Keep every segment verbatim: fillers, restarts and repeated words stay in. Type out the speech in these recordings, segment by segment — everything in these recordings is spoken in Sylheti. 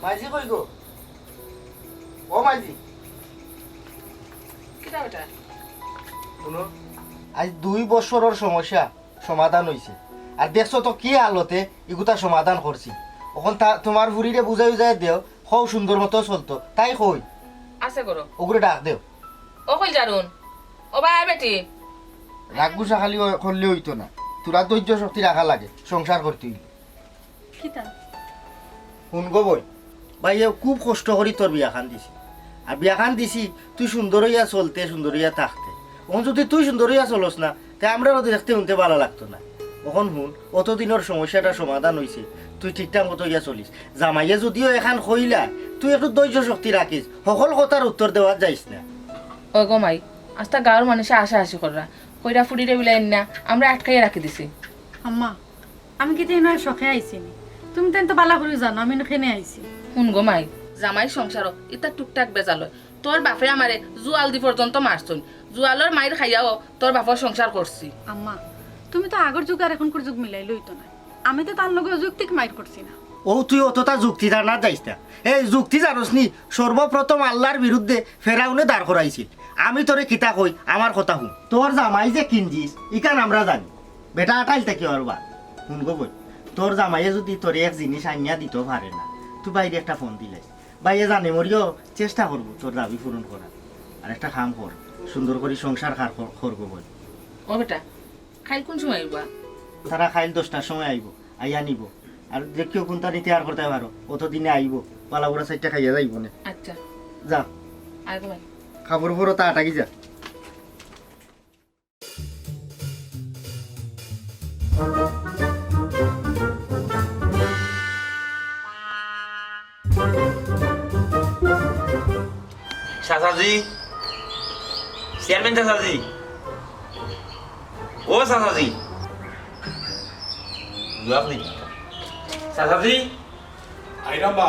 মাইজি কই গো? ও মাইজি। কিতা বেটা? হুনো, আইজ দুই বছরর সমস্যা সমাধান অইছে। আর দেখছো তো কি হালতে ইগুতা সমাধান করছি। অখন তা, তুমার ফুরিরে বুঝাই বুঝাই দেও, কও সুন্দর মতো চলতো। তাই কই? আছে ঘরো। অগুরে ডাক দেও। ও কইল জারুন? ও বা বেটি। রাগ গুসা খালি অ-, করলে অইতো না, থুড়া ধৈর্য শক্তি রাখা লাগে সংসার করতে অইলে। কিতা? হুন গো বইন, ভাইয়ে খুব কষ্ট করি তোর বিয়াখান দিছি। আর বিয়াখান দিছি, তুই সুন্দর অইয়া চলতে, সুন্দর অইয়া থাকতে। অখন যুদি তুই সুন্দর অইয়া চলস না, তে আমরারও দেখতে হুনতে ভালা লাগতো না। অখন হুন, অতদিনর সমস্যাটা সমাধান অইছে, তুই ঠিকঠাক মতো অইয়া চলিস। জামাইয়ে যুদিও এখান কইলা, তুই একটু ধৈর্য শক্তি রাখিস, হকল কথার উত্তর দেওয়াত যাইস না। ও গো মাই, আস্তা গাঁওর মানুষে হাসাহাসি কররা, কইরা ফুরিরে বিলাইন না, আমরা আটকাইয়া রাখি দিছি। আম্মা, আমি কিতা ইনো শখে আইছি নি? তুমি তাইন তো ভালা করি জানো আমি ইনো কেনে আইছি। হুন গো মাই, জামাইর সংসারো ইতা টুকটাক বেজাল অয়। তোর বাপে আমারে জুয়াল দি পর্যন্ত মারছইন। জুয়ালর মাইর খাইয়াও তোর বাপর সংসার করছি। আম্মা, তুমি তো আগর যুগ আর এখনকার যুগ মিলাইলে অইতো না। আমি তো তার লগে অযৌক্তিক মাইর করছি না। ও তুই অতটা যুক্তি জানাত যাইস না। এই যুক্তি জানোস নি, সর্বপ্রথম আল্লার বিরুদ্ধে ফেরাউনে দাঁড় করাইছিল। আমি তোরে কিতা কই, আমার কথা হুন। তোর জামাই যে কিঞ্জিস, ইখান আমরা জানি। বেটা আটাইল থাকি অর বা। হুন গো বইন, তোর জামাইয়ে যুদি তোরে এক জিনিস আনিয়া দিতো পারে না, তুই ভাইরে একটা ফোন দিলাইস। ভাইয়ে জানে মরিও চেষ্টা করবো তোর দাবি পূরণ করার। আর একটা কাম কর, সুন্দর করি সংসার কর, কর, কর গো বইন। ও বেটা, কাইল কুন সময় আইবা? তারা কাইল দশটার সময় আইবো, আইয়া নিবো। আর দেখিও কুনটা নিতে আর করতে পারো, অত দিনে আইবো, পালা বুড়া সাইডটা খাইয়া যাইবো নে। আচ্ছা। যা। আয় গো ভাই। কাপড় পরো তা আটাকি যা। চাচাজি, চেয়ারম্যান চাচাজি, ও চাচাজি, জবাব নেই। চাচাজি। আইরাম বা।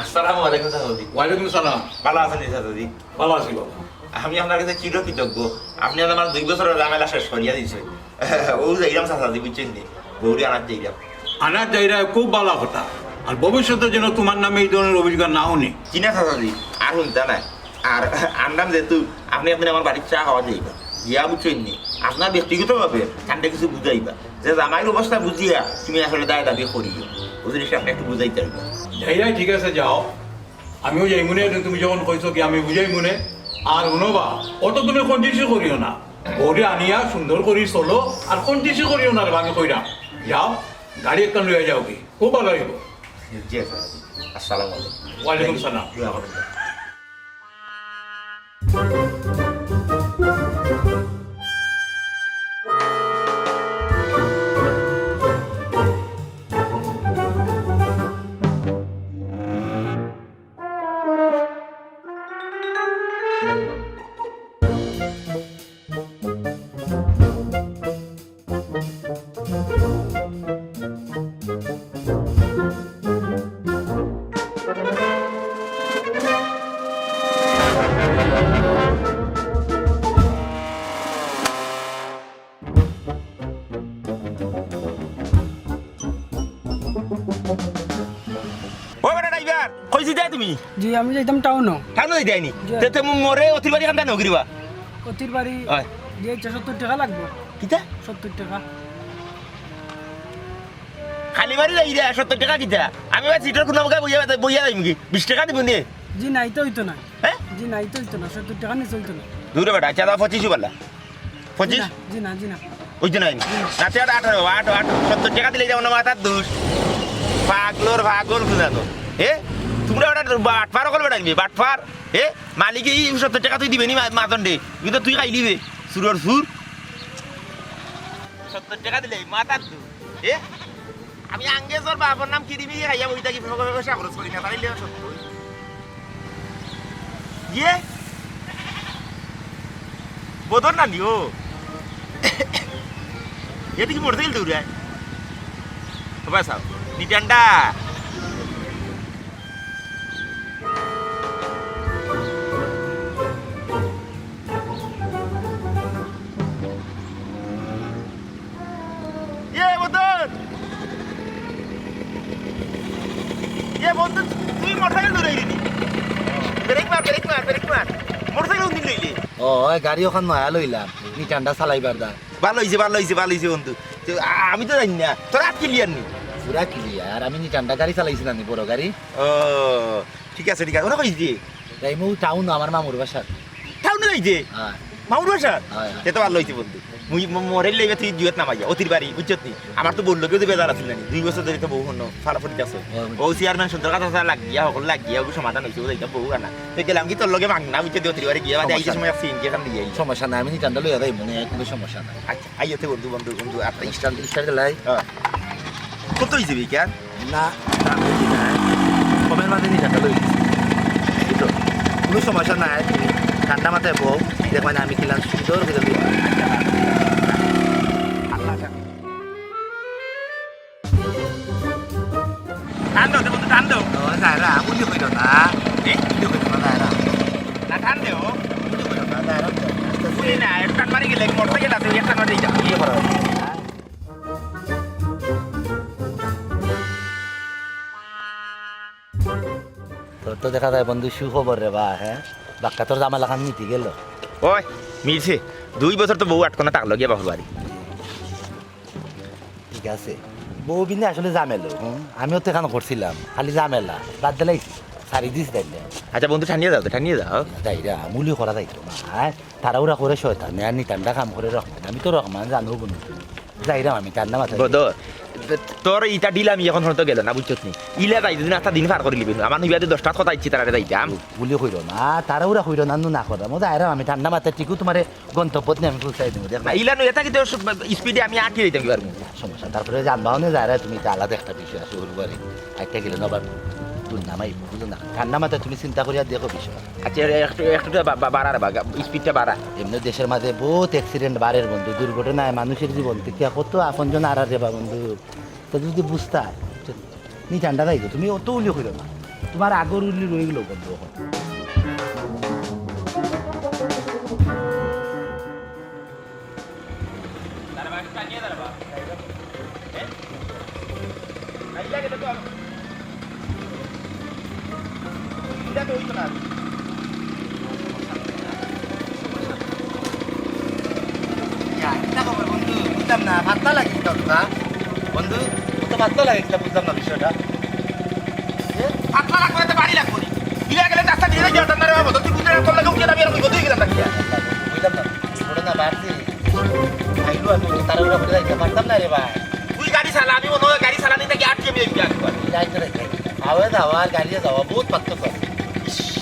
আসসালামু আলাইকুম চাচাজি। ওয়ালাইকুম সালাম। ভালা আছইন নি চাচাজি? ভালা আছি বাবা। আমি আপনার কাছে চিরকৃতজ্ঞ। আপনি আমার দুই বছরর ঝামেলা শেষ করিয়া দিছইন। ও যাইরাম চাচাজি, বুঝছইন নি? বউরে আনাত যাইরাম। আনাত যাইরা খুব ভালা কথা। আর ভবিষ্যতে যেন তুমার নামে ই ধরনর অভিযোগ আর না হুনি। জি না চাচাজি, আর হুনতা নায়। আর আনরাম যেহেতু, আপনি একদিন আমার বাড়িত চা খাওয়াত যাইবা। গিয়া বুঝছইন নি? আপনার ব্যক্তিগতভাবে তানরে কিছু বুঝাইবা। যে জামাইর অবস্থা বুঝিয়া তুমি আসলে দায় দাবি করিও। ও জিনিসটা আপনি একটু বুঝাইতা পারবা। যাইরায়, ঠিক আছে, যাও। আমিও যাইমুনে, তুমি যখন কইছো কি আমি বুঝাইমুনে। আর হুনো বা, অত তুমি কঞ্জুসি করিও না। বউরে আনিয়া সুন্দর করি চলো, আর কঞ্জুসি করিও না রে বা, আমি কইরাম। যাও, গাড়ি একখান লইয়া যাওগি, খুব ভালা অইবো। জি, আচ্ছা। আসসালামু আলাইকুম। ওয়ালাইকুম সালাম। দোয়া করবেন। ও বেটা ড্রাইভার, কই যাইতায় তুমি? জি, আমি যাইতাম টাউনো। টাউনো যাইতায় নি? জি। তে, তে মু-, মোরে অতির বাড়ি কান্দা নগরিবা। অতির বাড়ি? অয়। জি, আচ্ছা, সত্তর টেকা লাগবো। কিতা? সত্তর টেকা। খালি বাড়ি যাইরায়, সত্তর টেকা কিতা? আমি বা সিটর কুনো মুখে বইয়া, বইয়া যাইমুগি। বিশ টেকা দিবো নে। জি, না, ইতা অইতো না। হ্যাঁ? জি, না, ইতা অইতো না। সত্তর টেকা নিচে অইতো না। দূর বেটা, আচ্ছা, দাও পঁচিশ বালা। পঁচিশ? জি না, জি না, জি না। ওই যে নাই। জি না। না, তে আর আঠারো, আট, আট, সত্তর টেকা দিলে যেমন মাথার দুষ। পাগলর পাগল বুঝানো। এ? তুমরা ওটা বাটপার অকল বেটা নিবে, বাটপার। এ? মালিকে ই সত্তর টেকা তুই দিবে নি মা-, মাতন দে। কিন্তু তুই খাইলিবে। চুরর চুর। সত্তর টেকা দিলে মাথার দুষ। এ? আমি আঙ্গেজর বাপর নাম কিরিমি খাইয়া বই থাকি, পয়সা খরচ করি না, তাইলে সত্য। ইয়ে? বদর না নিও। ইয়ে দেখি মোটরসাইকেল দৌড়ায়। ও ভাই সাহেব, নিটান্ডা। ইয়ে বদর! ইয়ে মোটরসাইকেল দৌড়াই দিবি। ব্রেক মার, ব্রেক মার, ব্রেক মার। মোটরসাইকেল কোনদিন লইলি? ও, ওই গাড়ি অখান নয়া লইলাম, নি ঠান্ডা চালাইবার দা। ভালা অইছে, ভালা অইছে, ভালা অইছে বন্ধু। তো, আ-, আমি তো জানি না, তোর আত ক্লিয়ার নি? পুরা ক্লিয়ার। আমি নি ঠান্ডা গাড়ি চালাইছি না নি, বড় গাড়ি। ও, ঠিক আছে, ঠিক আছে। ওরা কই যে? তাই মু টাউন আমার মামুর বাসাত। টাউনো যাইছে? হ্যাঁ। মামুর বাসাত? হ্যাঁ, হ্যাঁ। তে তো ভালা অইছে বন্ধু। মুই ম-, মোরে লইয়া তুই দুইওত নামাইয়া, অতির বাড়ি, বুঝছত নি? আমার তো বউর লগেও যে বেজার আছিল না নি। দুই বছর ধরি তো বউ হনো, ফালা পড়ি আছে। হ্যাঁ, বুঝছি। ও চেয়ারম্যান সন্তর কথা লাগিয়া, হকল লাগিয়া, ওগু সমাধান অইছে, বুঝাইতাম বউ আনা। তো গেলাম কি তোর লগে মাগনা, বুঝছত নি? অতির বাড়ি গিয়া, বাদে আইতে সমস্যা সময় নাই। এক সিএনজি অখান দিয়া আইলাম। সমস্যা নাই, আমি নি ঠান্ডা লইয়া যাইমু, মানে কোনো সমস্যা নাই। আচ্ছা, আইও তে বন্ধু, বন্ধু, বন্ধু, আর স্টার্ট, স্টার্ট দিলাই। হ্যাঁ। কত অইছে বিকার? না, না, বেশি না। কমের মাঝে নি ঠান্ডা লই গেছি। বুঝছো? কোনো সমস্যা নাই, তুমি ঠান্ডা মাথায় বউ, দেখবেন আমি কিলান সুন্দর করে দিই। আল্লাহ হাফেজ। টান দাও, বন্ধু, টান দাও। ও, যাইরা, উলি কইরো না। এ? উলি কইরো না, যাইরা। না, টান দেও। উলি কইরো না, যাইরা। আস্তে আস্তে। উলি না, এক টান মারি গেলে, মোটরসাইকেল আছে, ওই এক টান মারি যাও। ইয়ে করো। তোর তো দেখা যায় বন্ধু সুখবর রে বা, হ্যাঁ? বাক্কা তোর জামাইলাখান মিটি গেল। ওই, মিলছে। দুই বছর তো বউ আটকো না, তাক লগিয়া বাপর বাড়ি। ঠিক আছে, বউ বিনে আসলে ঝামেলা, হুম? আমিও তো এখানে করছিলাম, খালি ঝামেলা, বাদ দিলাইছি, ছাড়ি দিছি তাইলে। আচ্ছা বন্ধু, টানিয়া যাও তো, টানিয়া যাও। যাইরা, মুলি করা যাইতো না, হ্যাঁ? তাড়াহুড়া করে শয়তান, আর নিতামটা কাম করে রহমান। আমি তো রহমান, জানো বন্ধু। যাইরাম আমি, ঠান্ডা মাথায়। বদর, তোর ইটা ডিল আমি এখন হয়তো গেল না, বুঝছত নি? ইলা যাই যদি আস্তা দিন পার করি লিবি। আমার নিবাদে দশটাত কথা ইচ্ছি তারারে যাইতাম। বুলি কইরো না, তাড়াহুড়া কইরো না, নু না করো। মজা আইরাম আমি ঠান্ডা মাথায়, ঠিকও তোমারে গন্তব্যত নিয়ে আমি পৌঁছাই দিব, দেখ না, না। ইলা নু, এটা কিন্তু সব স্পিডে আমি আটকে দিতাম কি পারবো। সমস্যা, তারপরে যানবাহনে যাইরা তুমি, এটা আলাদা একটা বিষয় আছে, ওর উপরে। আরেকটা গেলে না আবার দুর্নাম আইব, বুঝো না? ঠান্ডা মাথায় তুমি চিন্তা করিয়া দেখো বিষয়। আচ্ছা, এ-, একটু, একটু তো বা-, বা-, বাড়ার বা, গা-, স্পিডটা বাড়া। এমনি দেশের মাঝে বহুত অ্যাক্সিডেন্ট বাড়ের বন্ধু, দুর্ঘটনায় মানুষের জীবন থেকে কত আপনজন আরার রে বা বন্ধু। তো যদি বুঝতা, তো নি ঠান্ডা যাইতো, তুমি অত উলি কইরো না, তোমার আগর উলি রয়ে গেল বন্ধু এখন। ইয়া, কিতা খবর বন্ধু? বুঝলাম না, পাতলা লাগে কিতা ওটা? বন্ধু, অত পাতলা লাগে কিতা বুঝলাম না বিষয়টা। এ? পাতলা লাগবো না, তো বাড়ি লাগবো নি। গিলা গেলে তো আস্তা দিয়ে যাওয়া না রে বাবা, তুই বুঝলে না, তোর লাগে উঠিয়ে দাবি আর কই, কতই গেলাম না কিয়া? বুঝলাম না, ওটা না বাড়তি। আইলো আমি তো তাড়াহুড়া করে যাইতে পারতাম না রে ভাই। তুই গাড়ি চালা, আমি মনে হয় গাড়ি চালানি থেকে আটকে আমি একটু আগে পারি। যাইতে রে, আওয়ে যাওয়া আর গাড়িয়ে যাওয়া বহুত পার্থক্য আছে।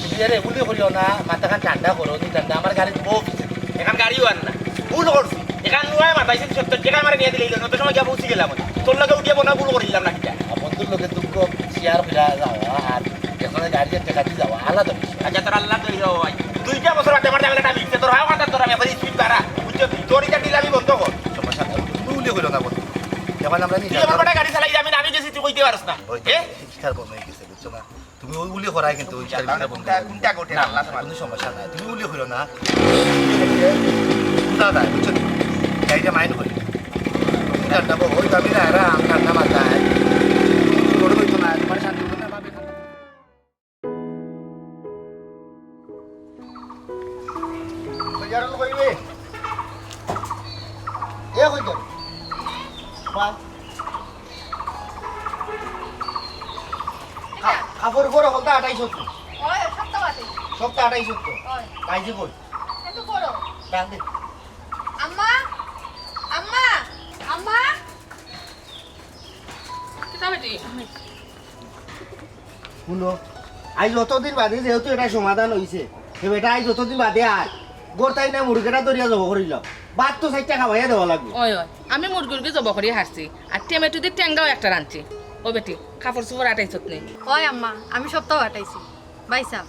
তুমি আরে উলি করিও না, মাথাখান ঠান্ডা করো, নি ঠান্ডা, আমার গাড়ি বউ পিছে। এখান গাড়িও আর না, ভুল করছি। এখান নুয়ায় মাথায় সে সত্তর টাকা আমার নিয়ে দিলে, অত সময় গিয়া পৌঁছে গেলাম আমি। তোর লগে উঠিয়া মনে হয় ভুল করিলাম না কিতা? আর বন্ধুর লগে দুঃখ শেয়ার করা যাওয়া আর এখানে গাড়িয়ে টেকা দিয়ে যাওয়া আলাদা বিষয়। আচ্ছা, তোর আল্লাহ তো হইলো ভাই। দুইটা বছর বাদে আমার ঝামেলাটা মিটছে, তোর হাওয়া কথা তোর আমি এখন স্পিড বাড়া। বুঝছো তুই? তোর এটা ডিল আমি বন্ধ কর। সমস্যা নাই, তুমি উলি করিও না বন্ধু। এখন আমরা তুই নিজে আমার কটা গাড়ি চালাই, আমি নামি গেছি, তুই কইতে পারস না। ওই এ? স্টার বন্ধ হয়ে গেছে, বুঝছো না? তুমি ওই উলি করাই কিন্তু ওই স্টার কোনটা, বন্ধ কোনটা, করে। কোনটা ঘটে না, আল্লাহ তোমার। কোনো সমস্যা নাই, তুমি উলি করো না। বুঝা যায়, বুঝছো? গাড়িটা মাইন্ড করি। তুমি ঠান্ডা বউ, ওই যাবি না, এরা আম ঠান্ডা মাথায়। গরম হইতো না, তোমার শান্তি হইতো না, ভাবে ঠান্ডা। কই যারো কইবে? এ কই যারো? মা। খা-, কাপড় পরে হলতা আটাইশো তো। ওই, সপ্তাহ বাদে। সপ্তাহ আটাইশো তো। ওই। কাইজি কই? এত বড়। ডাক দে। আম্মা, আম্মা, আম্মা। কিতা বেটি? হুনো, আইজ অতদিন বাদে যেহেতু এটা সমাধান হইছে, তো বেটা আইজ অতদিন বাদে আর গরতাই না মুরগিটা ধরিয়া জব করিলাম। ভাত তো চাইরটা খাওয়াইয়া দেওয়া লাগবে। ওই, ওই, আমি মুরগির জব করি হারছি, আর টেমেটো দি টেঙ্গাও একটা রাঁধছি। ও বেটি, কাপড় চোপড় আটাইছত নি? ওই আম্মা, আমি সবটাও আটাইছি। ভাই সাহেব,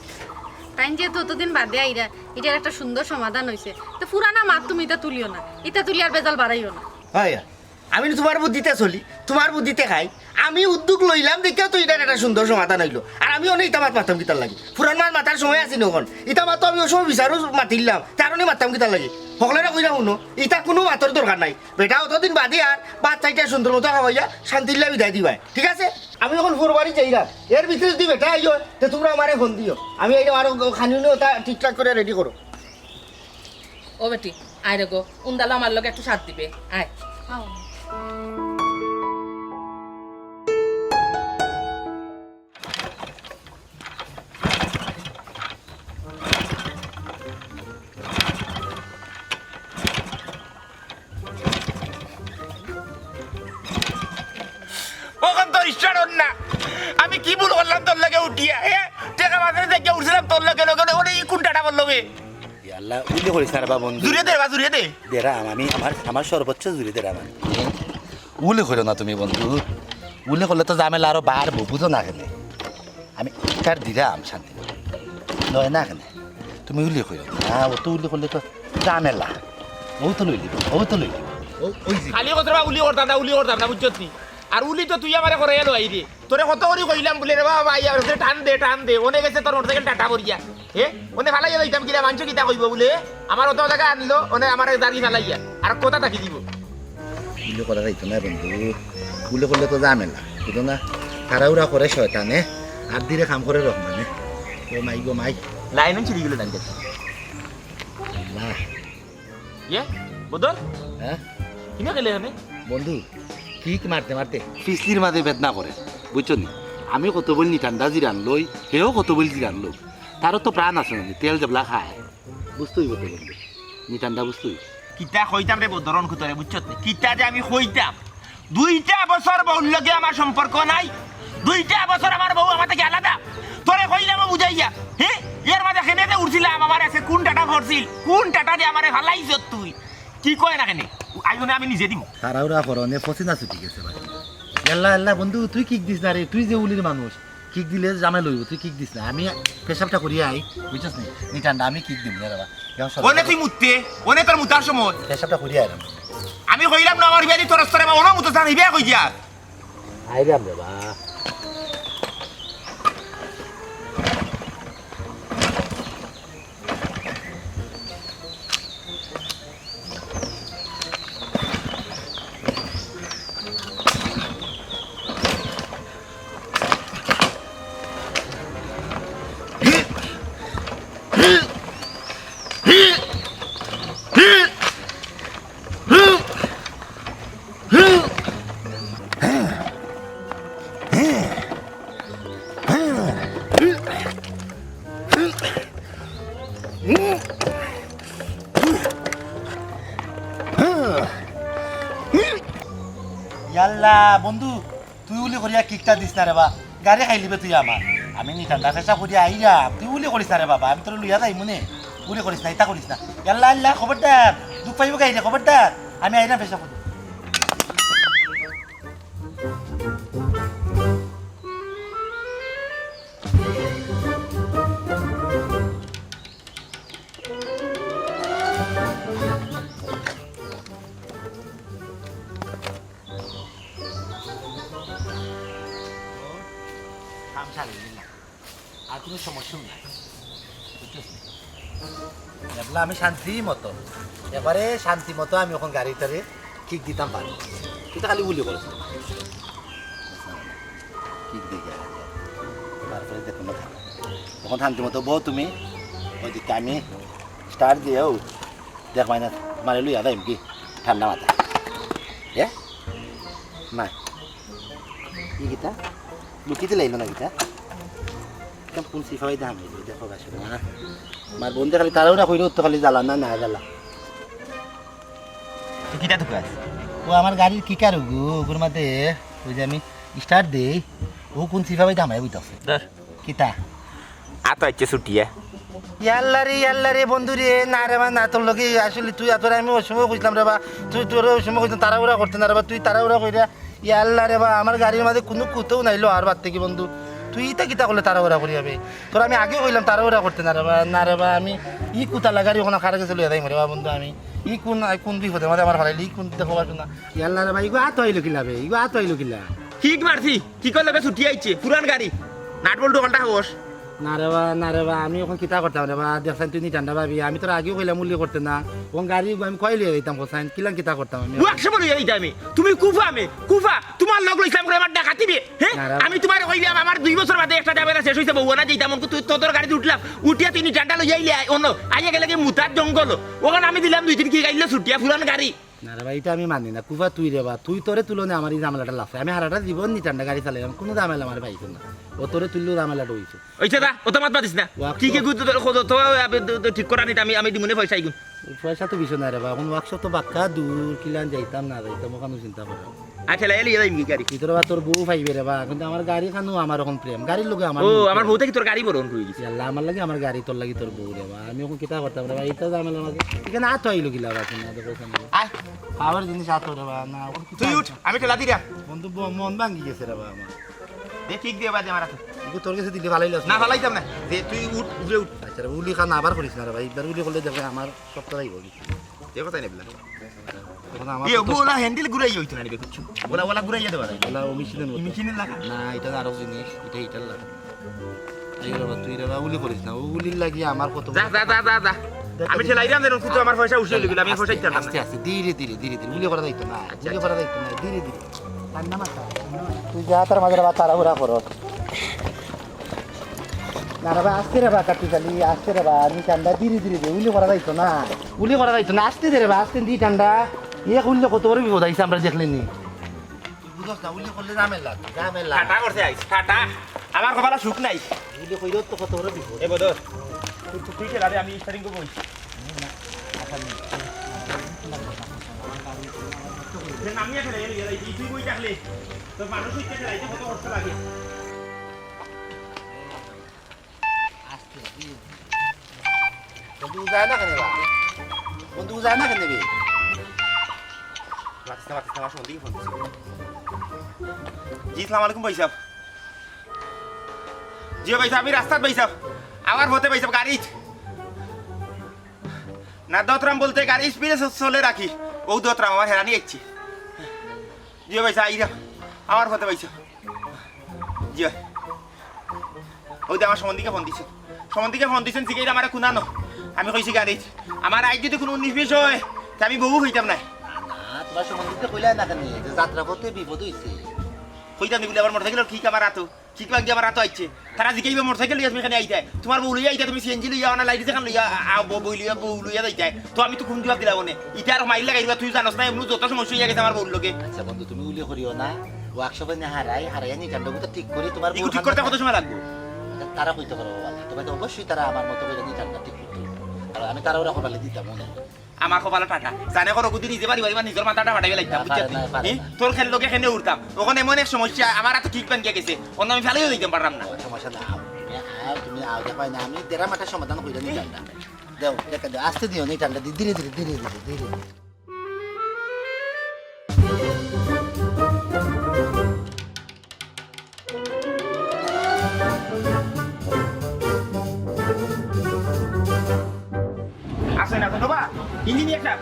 তাইন যেহেতু অতদিন বাদে আইরা, এটার একটা সুন্দর সমাধান হইছে। তো পুরানা মাত তুমি ইতা তুলিও না, ইতা তুলি আর বেজাল বাড়াইও না। হয়, আমি তোমার বুদ্ধিতে চলি, তোমার বুদ্ধিতে খাই। আমি উদ্যোগ লইলাম দেখিয়া তো ইটার একটা সুন্দর সমাধান হইলো। আর আমি অনেক ইতা মাত মাততাম কিতার লাগি? পুরান মাত মাতার সময় আছে নখন। ইতা মাত তো আমি ওই সময় বিচারও মাতিলাম, তার অনেক মাততাম কিতার লাগি? হকলরে কইরা হুনো, ইতা কোনো মাতর দরকার নাই। বেটা অতদিন বাদে আর ভাত চাইটা সুন্দর মতো খাওয়াইয়া শান্তিল্লা বিদায় দিবায়, ঠিক আছে? আমি অখন ফুরবাড়ি যাইরাম, এর ভিতরে যদি বেটা আইও, তে তুমরা আমারে ফোন দিও, আমি আইরাম আরো খানি উনি ওটা ঠিকঠাক করি রেডি করো। ও বেটি, আয় রে গো, উন্দালো আমার লগে একটু সাথ দিবে, আয়। অখন তো ঈশ্বর না, আমি কি ভুল করলাম তোর লগে উঠিয়া, হে? টেকা বাজারে দেখে উঠছিলাম তোর লগে, লগে, লগে, ওরে, ই কোন টাটা বললো বে? ইয়াল্লা, উলি করিস না রে বা বন্ধু। জুরে দে বা, জুরে দে। দেরাম আমি, আমার, আমার সর্বোচ্চ জুরে দেরাম আমি। উলি করিও না তুমি বন্ধু, উলি করলে তো ঝামেলা আরো বাড়বো, বুঝো না কেনে? আমি ইটার দিরাম শান্তি, লয় না কেনে? তুমি উলি করিও না, ও তো উলি করলে তো ঝামেলা। ও তো লই দিব, ও তো লই দিব। ও, ওই যে। খালি কথা বা উলি করতাম না, উলি করতাম না, বুঝছত নি? আর উলি তো তুই আমারে করে এলো আইরে। তোরে কত করি কইলাম বুলে, "রে বাবা, ভাই, আর ওদের টান দে, টান দে।" ওনে গেছে তোর মোটরসাইকেল টাটা করিয়া। হে? ওনে ফালাইয়া যাইতাম কিলা, মানষে কিতা কইবো বুলে? আমার অত জাগা আনলো, ওনে আমার গাড়ি ফালাইয়া। আর কথা থাকি দিব। গুলি করা যাইতো না বন্ধু, গুলি করলে তো ঝামেলা, বুঝো না? তাড়াহুড়া করে শয়তানে, আর ধীরে কাম করে রহমানে। ও মাই গো মাই। লাইন ছিঁড়ি গেল, লাইন কাটছে। আল্লাহ। ইয়ে, বদর? হ্যাঁ? কিনা গেলে এখানে? বন্ধু, কিক মারতে মারতে ফিসলির মাঝে বেদনা করে, বুঝছো নি? আমি কত বইল নিটান্ডা জিরান লই, হেও কত বইল জিরান লই। তারও তো প্রাণ আছে না, তেল যেবলা খায়। বুঝতে হইব তো বন্ধু, নিটান্ডা বুঝতে হইব। কিতা কইতাম রে বদরন খুতরে, বুঝছত নি? কিতা যে আমি কইতাম। দুইটা বছর বউর লগে আমার সম্পর্ক নাই, দুইটা বছর আমার বউ আমার থাকি আলাদা। তোরে কইলাম বুঝাইয়া, হে? এর মাঝে কেনে যে উঠছিলাম, আমার আছে কোন টাটা পড়ছিল, কোন টাটা যে আমারে ফালাইছত তুই? কি কয় না কেনে? আইজনে আমি নিজে দিমু। তাড়াহুড়া করো, নে পসিনা ছুটি গেছে ভাই। ইয়াল্লা, ইয়াল্লা, বন্ধু, তুই কিক দিস না রে, তুই যে উলির মানুষ, কিক দিলে জামাই লইব, তুই কিক দিস না। আমি পেশাবটা করিয়া আই, বুঝছস নি? নিটান্ডা, আমি কিক দিমু রে বাবা। এখন সব ওনে তুই মুততে, ওনে তোর মুতার সময়। পেশাবটা করিয়া আইলাম। আমি কইলাম না আমার বিয়াদি তোর স্তরে বা ওনো মুতো জান ইবে কই দিয়া। আইলাম রে বাবা। ইয়াল্লা, বন্ধু, তুই উলি করিয়া কিকটা দিস না রে বা, গাড়ি খাইলিবে তুই আমার। আমি নিতান্ডা পেশা করিয়া আইরাম, তুই উলি করিস না রে বাবা, আমি তোর লইয়া যাইমু নে। উলি করিস না, ইতা করিস না। ইয়াল্লা, আল্লা, খবরদার, দুখ পাইব গাড়ি রে, খবরদার। আমি আইরাম পেশা করি। কাম সারি দিলাম। আর কোনো সমস্যা নাই। বুঝছস? এবলা আমি শান্তি মতো, এবারে শান্তি মতো আমি অখন গাড়িটারে কিক দিতাম পারি। তুই তো খালি উলি করস। কিক দেখে আর তারপরে দেখো না। অখন শান্তি মতো বও তুমি, ওই দিকে আমি স্টার্ট দিয়েও দেখ মাইনা মারে লইয়া যাইম কি ঠান্ডা মাথা। এ? না। কি কিতা? লুকিতে লাইলো না কিতা? একদম কোন সিফাই দাম হইলো, দেখো গাছ না। আমার বন্ধু খালি তারাও না কইলো তো খালি জ্বালা না, না জ্বালা। তো কিতা তো কাজ? ও আমার গাড়ির কিকার ওগো, ওগুর মাঝে ওই যে আমি স্টার্ট দেই, ও কোন সিফাই দাম হইতাছে। ধর। কিতা? আতো আইছে ছুটিয়া। ইয়াল্লা রে, ইয়াল্লা রে, বন্ধু রে, না রে বা, না, তোর লগে আসলে তুই এত আমি ওই সময় কইছিলাম রে বা, তুই তোর ওই সময় কইছিলাম তাড়াহুড়া করতে না রে বা, তুই তাড়াহুড়া কইরা, ইয়াল্লা রে বা, আমার গাড়ির মাঝে কোনো কুতাও নাই লো আর বাদ থেকে বন্ধু, তুই ইতা কিতা করলে তাড়াহুড়া করি যাবে? তোর আমি আগে কইলাম তাড়াহুড়া করতে না রে বা, না রে বা, আমি ই কুতালা গাড়ি ওখানে কার গেছে লইয়া যাইমু রে বা বন্ধু আমি, ই কোন, কোন বিপদে মাঝে আমার ফালাইলি, ই কোন দেখো বাসু না, ইয়াল্লা রে বা, ইগো আতো আইলো কিলা বে, ইগো আতো আইলো কিলা? কিক মারছি, কিকর লগে ছুটি আইছে, পুরান গাড়ি, নাট বল্টু ঘন্টা হোস। না রে বা, না রে বা, আমি অখন কিতা করতাম রে বা? দেখছইন তুই নিটান্ডা ভাবি, আমি তোরে আগেউ কইলাম উলি করতে না। অখন গাড়ি আমি কই লইয়া যাইতাম, কছইন কিলান কিতা করতাম আমি? ওয়ার্কশপো লইয়া যাইতাম আমি। তুমি কুফা আমি, কুফা, তুমার লগ লইছলাম করে আমার ডাকাতি বে, হে? না রে বা। আমি তুমারে কইলাম আমার দুই বছর বাদে একটা ঝামেলা শেষ অইছে, বউ আনা যাইতাম, অখন তুই তোর গাড়িত উঠলাম, উঠিয়া তুই নিটান্ডা লইয়া আইলে, আয়, অনো, আইয়া গেলে গি মুতার জঙ্গল, অখন আমি দিলাম দুই দিন কি গাইলে ছুটিয়া ফুরান গাড়ি। না রে বা, ইটা আমি মানি না। কুফা তুই রে বা, তুই তোরে তুলনে আমার ই ঝামেলাটা লাগছে। আমি হারাটা জীবন নিটান্ডা গাড়ি চালাইলাম, কুনু ঝামেলা আমার পাইছে না। অউ তোরে তুললেউ ঝামেলাটা অইছে। অইছে যা, অত মাত মাতিস না। ওয়ার্কশপ। কি কি গুদ-, তো, তো, তো, আবে, তো, তো ঠিক করা নিতে আমি, আমি দিমুনে পয়সা ইগুন। পয়সা তো বিষয় না রে বা, অখন ওয়ার্কশপ তো বাক্কা দূর, কিলান যাইতাম না যাইতাম, অখানউ চিন্তা কর। আয়, ঠেলাইয়া লইয়া যাইমু গাড়ি। ভিতরে বা তোর বউ পাইবে রে বা, কিন্তু আমার গাড়ি খানো আমার অখন প্রেম, গাড়ির লগে আমার ও, মন আমার প্রেম। বউতে কি তোর গাড়ি বড় অন করি গেছে? ইয়াল্লা, আমার লাগি আমার গাড়ি, তোর লাগি তোর বউ রে বা, আমি অখন কিতা করতাম রে বা, ইটা ঝামেলার মাঝে। ইখানো আতো আইলো কিলা বা, তুমি আতো পয়সা নাই। আয়। খাবার জিনিস আতো রে বা, না, অখন কিতা তুই উঠ, আমি ঠেলা দিরাম। বন্ধু, ব-, মন ভাঙ্গি গেছে রে বা আমার। দে, ঠিক দে, বাদে আমার হাতে। ইগু তোর গেছে দিলে ভালাই লাগছে। না, ফালাইতাম না। দে, তুই উঠ, উপরে উঠ। আচ্ছা রে, উলি খান আবার করিস না রে ভাই। একবার উলি করলে দেখবে আমার সপ্তাহ যাইব। দে, কথাই নেবলা। তখন আমার ইয়ে, তো ওলা হ্যান্ডেল ঘুরাই অইতো না রে, বুঝছো? ওলা, ওলা ঘুরাইয়া দেবা যায়। ওলা ও মেশিনের মতো। মেশিনের লাগা? না, ইটা আরো জিনিস, ইটা ইটার লাগা। এই রে বা, তুই রে বা, উলি করিস না। ও উলির লাগি আমার কত যা, যা, যা, যা, যা। দেখ, আমি দেখ। ঠেলাইরাম যেন, কিন্তু আমার পয়সা উঠিয়ে লিবি, আমি পয়সা দিতাম না। আস্তে, আস্তে, ধীরে, ধীরে, ধীরে, ধীরে। উলি করা যাইতো না। আচ্ছা, উলি আচ্ছা। করা যাইতো না। ধীরে, ধীরে। ঠান্ডা মাথা। তুই যা তার মাঝে আবার তাড়াহুড়া করো। না রে বা, আস্তে রে বা, কাটি খালি, আস্তে রে বা, আমি ঠান্ডা, ধীরে ধীরে দে, উলি করা যাইতো না। উলি করা যাইতো না, আস্তে দে রে বা, আস্তে দি ঠান্ডা। ইয়ে করলে কত বড় বিপদ আইছে, আমরা দেখলে নি। তুই বুঝছ না, উলি করলে ঝামেলা, ঝামেলা। ঠান্ডা করছে আইস, ঠান্ডা। আমার কপালে সুখ নাই। উলি কইলে তো কত বড় বিপদ। এ বদর, তুই, তুই, তুই ঠেলা দে, আমি স্টারিং করবো। নামিয়ে ফেলে, এই, এই, এই, তুই বই থাকলে, তোর মানুষ হইতে ফেলাইতে কত কষ্ট লাগে। আস্তে, আস্তে। বন্ধু যায় না কেনে বা? বন্ধু যায় না কেনে বে? মাতিস না, মাতিস না, আমার সঙ্গে ফোন দিছে। জি, আসসালামু আলাইকুম ভাই সাহেব। জি ভাই সাহেব, আমি রাস্তাত ভাই সাহেব। আমার পথে ভাই সাহেব, গাড়িত। না, দতরাম বলতে গাড়ি স্পিডে চ-, চলে রাখি। ও দতরাম, আমার হেরানি আইছে। জি ভাই সাহেব, আইরা। আমার পথে ভাই সাহেব। জি ভাই। ওই তো আমার সম্বন্ধিকে ফোন দিছে। সম্বন্ধিকে ফোন দিছেন, জিগাইরা আমারে কুনানো। আমি কইছি গাড়িত। আমার আইজ যদি কুনু উনিশ বিশ হয়, তে আমি বউ হইতাম না। না, তোমার সম্বন্ধিকে কইলা না কেনে? যে যাত্রা পথে বিপদ হইছে। কইতাম নি বলে আবার মোটরসাইকেল কিক আমার আতো। কিক ভাঙ্গি আমার আতো আইছে। তারা জিগাইবা মোটরসাইকেল লইয়া তুমি এখানে আইতায়। তোমার বউ লইয়া আইতায়, তুমি সিএনজি লইয়া, আনা লাইট যেখান লইয়া, আ, আ, বউ, বউ লইয়া, বউ লইয়া যাইতায়। তো আমি তো কুন জবাব দিলাম অনে? ইটা আর মাইর লাগাইবা, তুই জানোস না, এমনি যত সমস্যা হইয়া গেছে আমার বউর লগে। আচ্ছা বন্ধু, তুমি উলি করিও না। ওয়ার্কশপে নিয়া হারাই, হারাইয়া নি কাণ্ড ঠিক করি তোমার ইগু বউর ঠিক করতে কত সময় লাগবো? তারা কইতে পারবো বাবা। তবে তো অবশ্যই তারা আমার মতো করে নি কাণ্ড ঠিক করতো। আর আমি তারা ওরা কপালে দিতাম মনে হয়। আমার কপালে টাটা। জানে করো কুদি নিজে বাড়ি বাড়ি নিজের মাথাটা ফাটাই লাইতাম, না, বুঝছিস পারে তুই? না, পারে হুম? না। তোর খেল লোকে খেলে উঠতাম। ওখানে এমন এক সমস্যা, আমার হাতে ঠিক পান গিয়া গেছে। অন্য আমি ফেলাইও দিতাম পারলাম না। ও, সমস্যা না, আও। তুমি আও, তুমি আও, দেখো না, আমি দেড়া মাঠের সমাধান কইরা নি কাণ্ড। দেও, দেখা দেও, আস্তে দিও নি কাণ্ড, দি-, ধীরে ধীরে, ধীরে ধীরে, ধীরে। আছে না তো বাবা? ইঞ্জিনিয়ার সাহেব।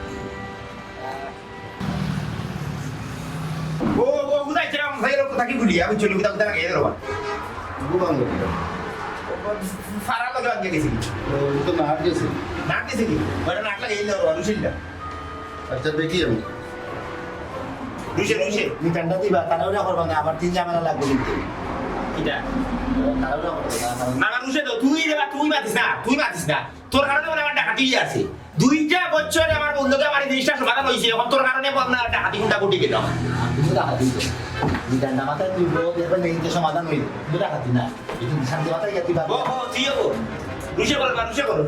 ও, ও, বুঝাইছিলাম, ভাই, এরকম থাকি গুলি, আমি চলি, কোথাও কোথাও গিয়ে ধরবা। ফাড়ার লগে আগে গেছি। ও, ও তো নাট গেছে। নাট গেছে কি? ওটা নাট লাগে, এই ধরো, অনুশীলটা। আচ্ছা, দেখি আমি। রুশে, রুশে। তুমি কান্ডা দিবা, তাড়াহুড়া করবা না, আবার তিন ঝামেলা লাগবে কিন্তু। কিটা? তাড়াহুড়া করবা না, কারণ না, না, রুশে তো, তুই রে বা, তুই মাতিস না, তুই মাতিস না। তোর কারণে মানে আমার ডাকাতি আছে। দুইটা বছরে আমার বন্ধুকে আমার এই জিনিসটা সমাধান হয়েছে, এখন তোর কারণে আমার ডাকাতি গুন্ডা ঘটে গেল। তুমি ডাকাতি তো। তুমি কান্ডা মাথায় তুই বলো, দেখবে না, এই যে সমাধান হইল। তুমি ডাকাতি না। এই তুমি শান্তি মাথায় গেছি বা। ও, ও, তুইও বল। রুশে করো বা, রুশে করো।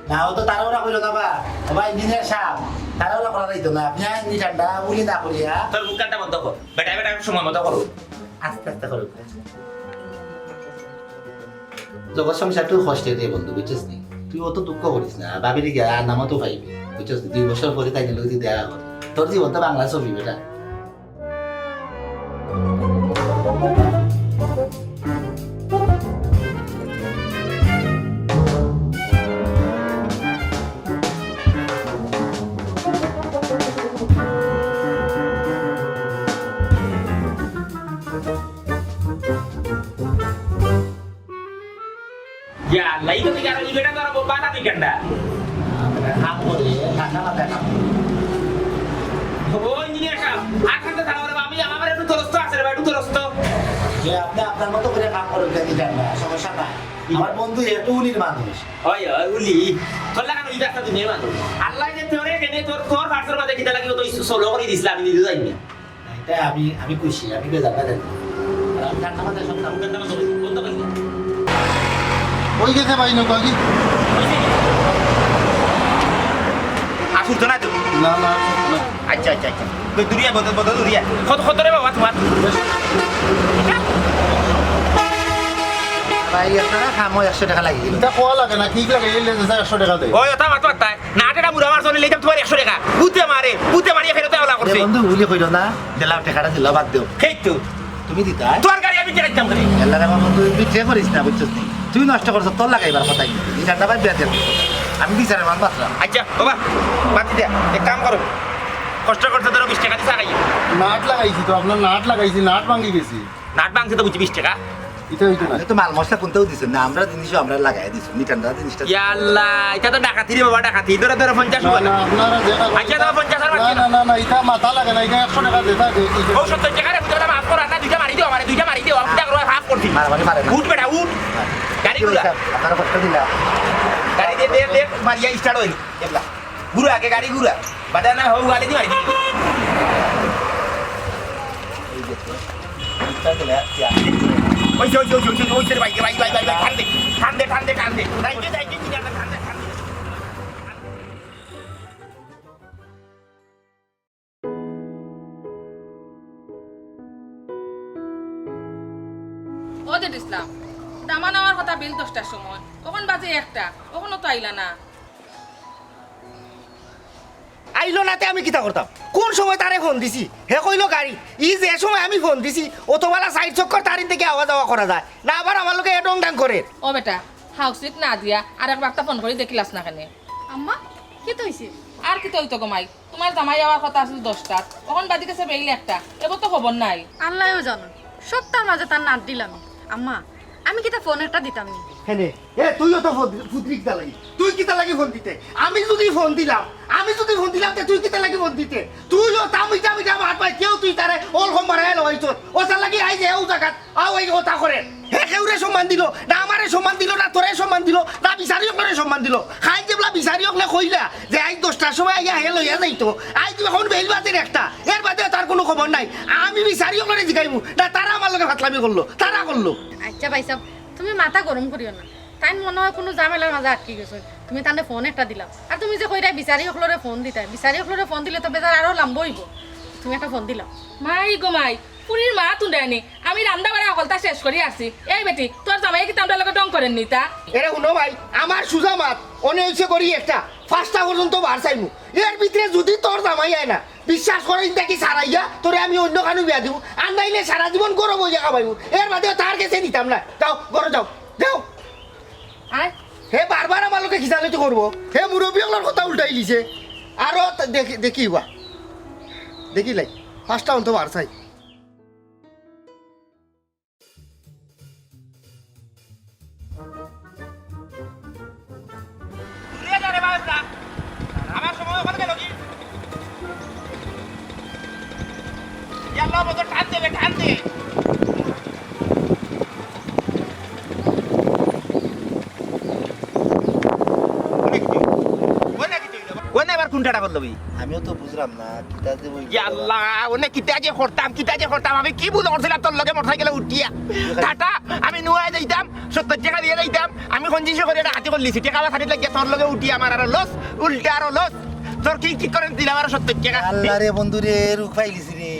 না, ও তো তাড়াহুড়া কইলো না বা। ও বা ইঞ্জিনিয়ার সাহেব, তাড়াহুড়া করা যাইতো না। আপনি আইন নি ঠান্ডা, উলি না করিয়া। তোর মুখ কানটা বন্ধ কর। বেটা, বেটা, সময় মতো করো। আস্তে আস্তে করো। জগৎ সংসার তুই কষ্টে দে বন্ধু, বুঝছস নি? তুই অত দুঃখ করিস না। ভাবিরে গিয়া আর নামও তো পাইবি, বুঝছস নি? দুই বছর পরে তাই নিয়ে দেখা কর। তোর জীবন তো বাংলা ছবি, বেটা। ইয়া আল্লাহ, ই তো ঠিক আর ই বেটা তো আরো বাধা দিকেন না। কাম করে, ঠান্ডা মাথায় কাম করে। ও ইঞ্জিনিয়ার সাহেব, আর খান্তে থাকো রে, আমি, আমার একটু দরস্ত আছে রে ভাই, একটু দরস্ত। যে আপনি আপনার মতো করে কাম করেন, কেন জানেন না, সমস্যা নাই। আমার বন্ধু একটু উলির মানুষ। ওই, ওই, উলি। তোর লাগানো ই রাস্তা দুনিয়ার মানুষ। আল্লাহ যে তোরে কেনে, তোর, তোর ফার্সের মাঝে কিতা লাগি, ও তো ইস-, সোলো করে দিছিল, আমি নিজে জানি না। এটা আমি, আমি খুশি, আমি বেজার না জানি। আর আমি ঠান্ডা মাথায় সব কাম করতে পারবো, বন্ধ করে দিলাম। ওই গেছে ভাই, নৌকা কি? আসুর তো না তো? না, না, আসুর না। আচ্ছা, আচ্ছা, আচ্ছা। তো দূরিয়া, বদল, বদল, দূরিয়া। কত, কত রে বাবা তোমার? ভাই, আপনারা খামো একশো টাকা লাগিয়ে দিল। এটা কোয়া লাগে না, ঠিক লাগে, এই লেগে যায় একশো টাকা দেয়। ওই, ওটা মাতো আত্মায়। নাট এটা মুড়া মারছো, নিলে তোমার একশো টাকা। ভূতে মারে, ভূতে মারিয়া ফেরত ওলা এ করছে। বন্ধু, ভুলি কইরো না। দিলাও, টাকাটা দিলাও, বাদ দেও। খেয়ে তো। তুমি দিতা, হ্যাঁ? তোর গাড়ি আমি টেকা দিতাম করে। আল্লাহ রে বাবা, তুই বিক্রি করিস না, বুঝছস নি? তুই নষ্ট করছস, তোর লাগাইবার কথা কি? এই ঠান্ডা বাদ দিয়া দে। আমি বিচারে মাল বাঁচলাম। আচ্ছা, বাবা, বাদ দিয়া, এক কাম করো। কষ্ট করতে ধরো বিশ টাকা দিয়ে চা খাইয়ে। নাট লাগাইছি তো, আপনার নাট লাগাইছি, নাট ভাঙি গেছি। নাট ভাঙছে তো বুঝছি বিশ টাকা। এটা হইতো না। আপনি তো মাল মশলা কোনটাও দিছেন না, আমরা জিনিসও আমরা লাগাই দিছি। মিঠান্ডা জিনিসটা ইয়া আল্লাহ, এটা তো ডাকাতি রে বাবা, ডাকাতি। ধরো, ধরো, পঞ্চাশ না, না, আপনারা যেটা আচ্ছা, ধরো, পঞ্চাশ আর না, বাকি না, না, না, এটা মাথা লাগে না, এটা একশো টাকা দিয়ে থাকে, এই যে ও সত্তর টাকা রে, বুঝো না, মাফ করো, আর না, দুইটা মারি দিও, আমারে দুইটা মারি দিও, আমি কিতা করো, মাফ করছি। মারামারি পারে না। উঠ বেটা, উঠ। গাড়ি ঘুরা। আপনারা কষ্ট দিলা। গাড়ি দে, দে, দে, মারিয়া স্টার্ট হইল। এবলা। ঘুরা, আগে গাড়ি ঘুরা। বাদে না, হউ, গাড়ি দি মারি দিবি। ওই যে, ওই যে, ওই যে, ওই যে, ওই যে, ভাই, ভাই, ভাই, ভাই, ভাই, টান দে, টান দে, টান দে, টান দে। Thank you, thank you, টান দে, টান দে, টান দে। ও জেড ইসলাম, দামান আওয়ার কথা বিল দশটার সময়, অখন বাজে একটা, অখনো তো আইলা না। আইলো না তে আমি কিতা করতাম? কোন সময় তারে ফোন দিছি? হে কইলো গাড়ি। ই যে সময় আমি ফোন দিছি, অতবালা সাইড চক্কর তারিন থেকে আওয়া যাওয়া করা যায় না, আবার আমার লগে এ ডং ডাং করে। ও বেটা, হাউসিত না দিয়া আর একবার তা ফোন করি দেখিলাস না কেনে? আম্মা, কিতা অইছে? আর কিতা অইতো গো মাই? তোমার জামাই আওয়ার কথা আছিল দশটাত, অখন বাজি গেছে বেইল একটা, এবো তো খবর নাই। আল্লায়ও জানইন, সপ্তাহর মাঝে তার নাট দিলাম। আম্মা, আমি কিতা ফোন একটা দিতাম নি? হেনে, এ, তুইও তো ফোন দিতে, ফুদরি কিতা লাগি? তুই কিতা লাগি ফোন দিতে? আমি যদি ফোন দিলাম, আমি যদি ফোন দিলাম, তে তুই কিতা লাগি ফোন দিতে? তুইও তা মিঠা মিঠা মাত পাই, কেউ তুই তারে অল কম বাড়াই লওয়াইছ। ও তার লাগি আইজ এও জাগাত আও এই কথা করে। হে কেউরে সম্মান দিল না, আমারে সম্মান দিল না, তোরে সম্মান দিল না, বিচারি অকলরে সম্মান দিল। খাইল যেবলা বিচারি অকলে কইলা যে আইজ দশটার সময় আইয়া হে লইয়া যাইতো, আইজ অখন বেইল বাজের একটা, এর বাদে তার কুনু খবর নাই। আমি বিচারি অকলরে জিগাইমু না, তারা আমার লগে ফাতলামি করলো, তারা করলো। আচ্ছা ভাইসাব, তুমি মাথা গরম করিও না। তাইন মনে অয় কুনু ঝামেলার মাঝে আটকি গেছইন। তুমি তানে ফোন একটা দিলাও। আর তুমি যে কইরায় বিচারি অকলরে ফোন দিতায়, বিচারি অকলরে ফোন দিলে তো বেজার আরো লাম্বা অইবো। তুমি একটা ফোন দিলাও। মাই গো মাই, ফুরির মা তুন্ডায়নি, আমি রান্দা বাড়া হকলতা শেষ করি আসি। এই বেটি, তোর জামাইয়ে কিতা আমরার লগে ঢং করের নি তা? এরে হুনো ভাই, আমার সুজা মাত, অনে অইছে করি একটা, পাঁচটা পর্যন্ত বার চাইমু। এর ভিতরে যদি তোর জামাই আয় না, বিশ্বাস কর, ইনতা কি সারাইয়া তোরে আমি অইন্য খানো বিয়া দিমু, আর নাইলে সারা জীবন গরম অইয়া খাবাইমু। এর বাদে তার গেছে নিতাম না। যাও, ঘরো যাও, যাও। আয়। হে বারবার আমার লগে খিজালিতি করবো, হে মুরব্বি অকলর কথা উল্টাইলিছে। আরো ত-, দেখি, দেখি বা, দেখি লাই, পাঁচটা অন্ত বার চাই। ঘুরে যা রে বাবা, যা। আমার সময় ওখানে গেল কি? ইয়াল্লা, মতো টান দেবে, টান দে। ওনে কিতা? ওনে কিতা? ওনে আবার কোনটা ডাবল লবি? আমিও তো বুঝলাম না, কিতা যে ওই ইয়া আল্লাহ, ওনে কিতা যে করতাম, কিতা যে করতাম, আমি কি ভুল করছিলাম তোর লগে মোটরসাইকেলে উঠিয়া? টাটা, আমি নুয়ায় যাইতাম, সত্তর টাকা দিয়া যাইতাম, আমি কঞ্জুসি করি ডাকাতি করলিছি, টাকা আমার খাটিত লাগিয়া তোর লগে উঠি আমার আরো লস, উল্টা আরো লস। তোর কি ঠিক করে দিলাম আরো সত্তর টাকা। আল্লাহ রে বন্ধু রে, রুখ পাইলিছি রে।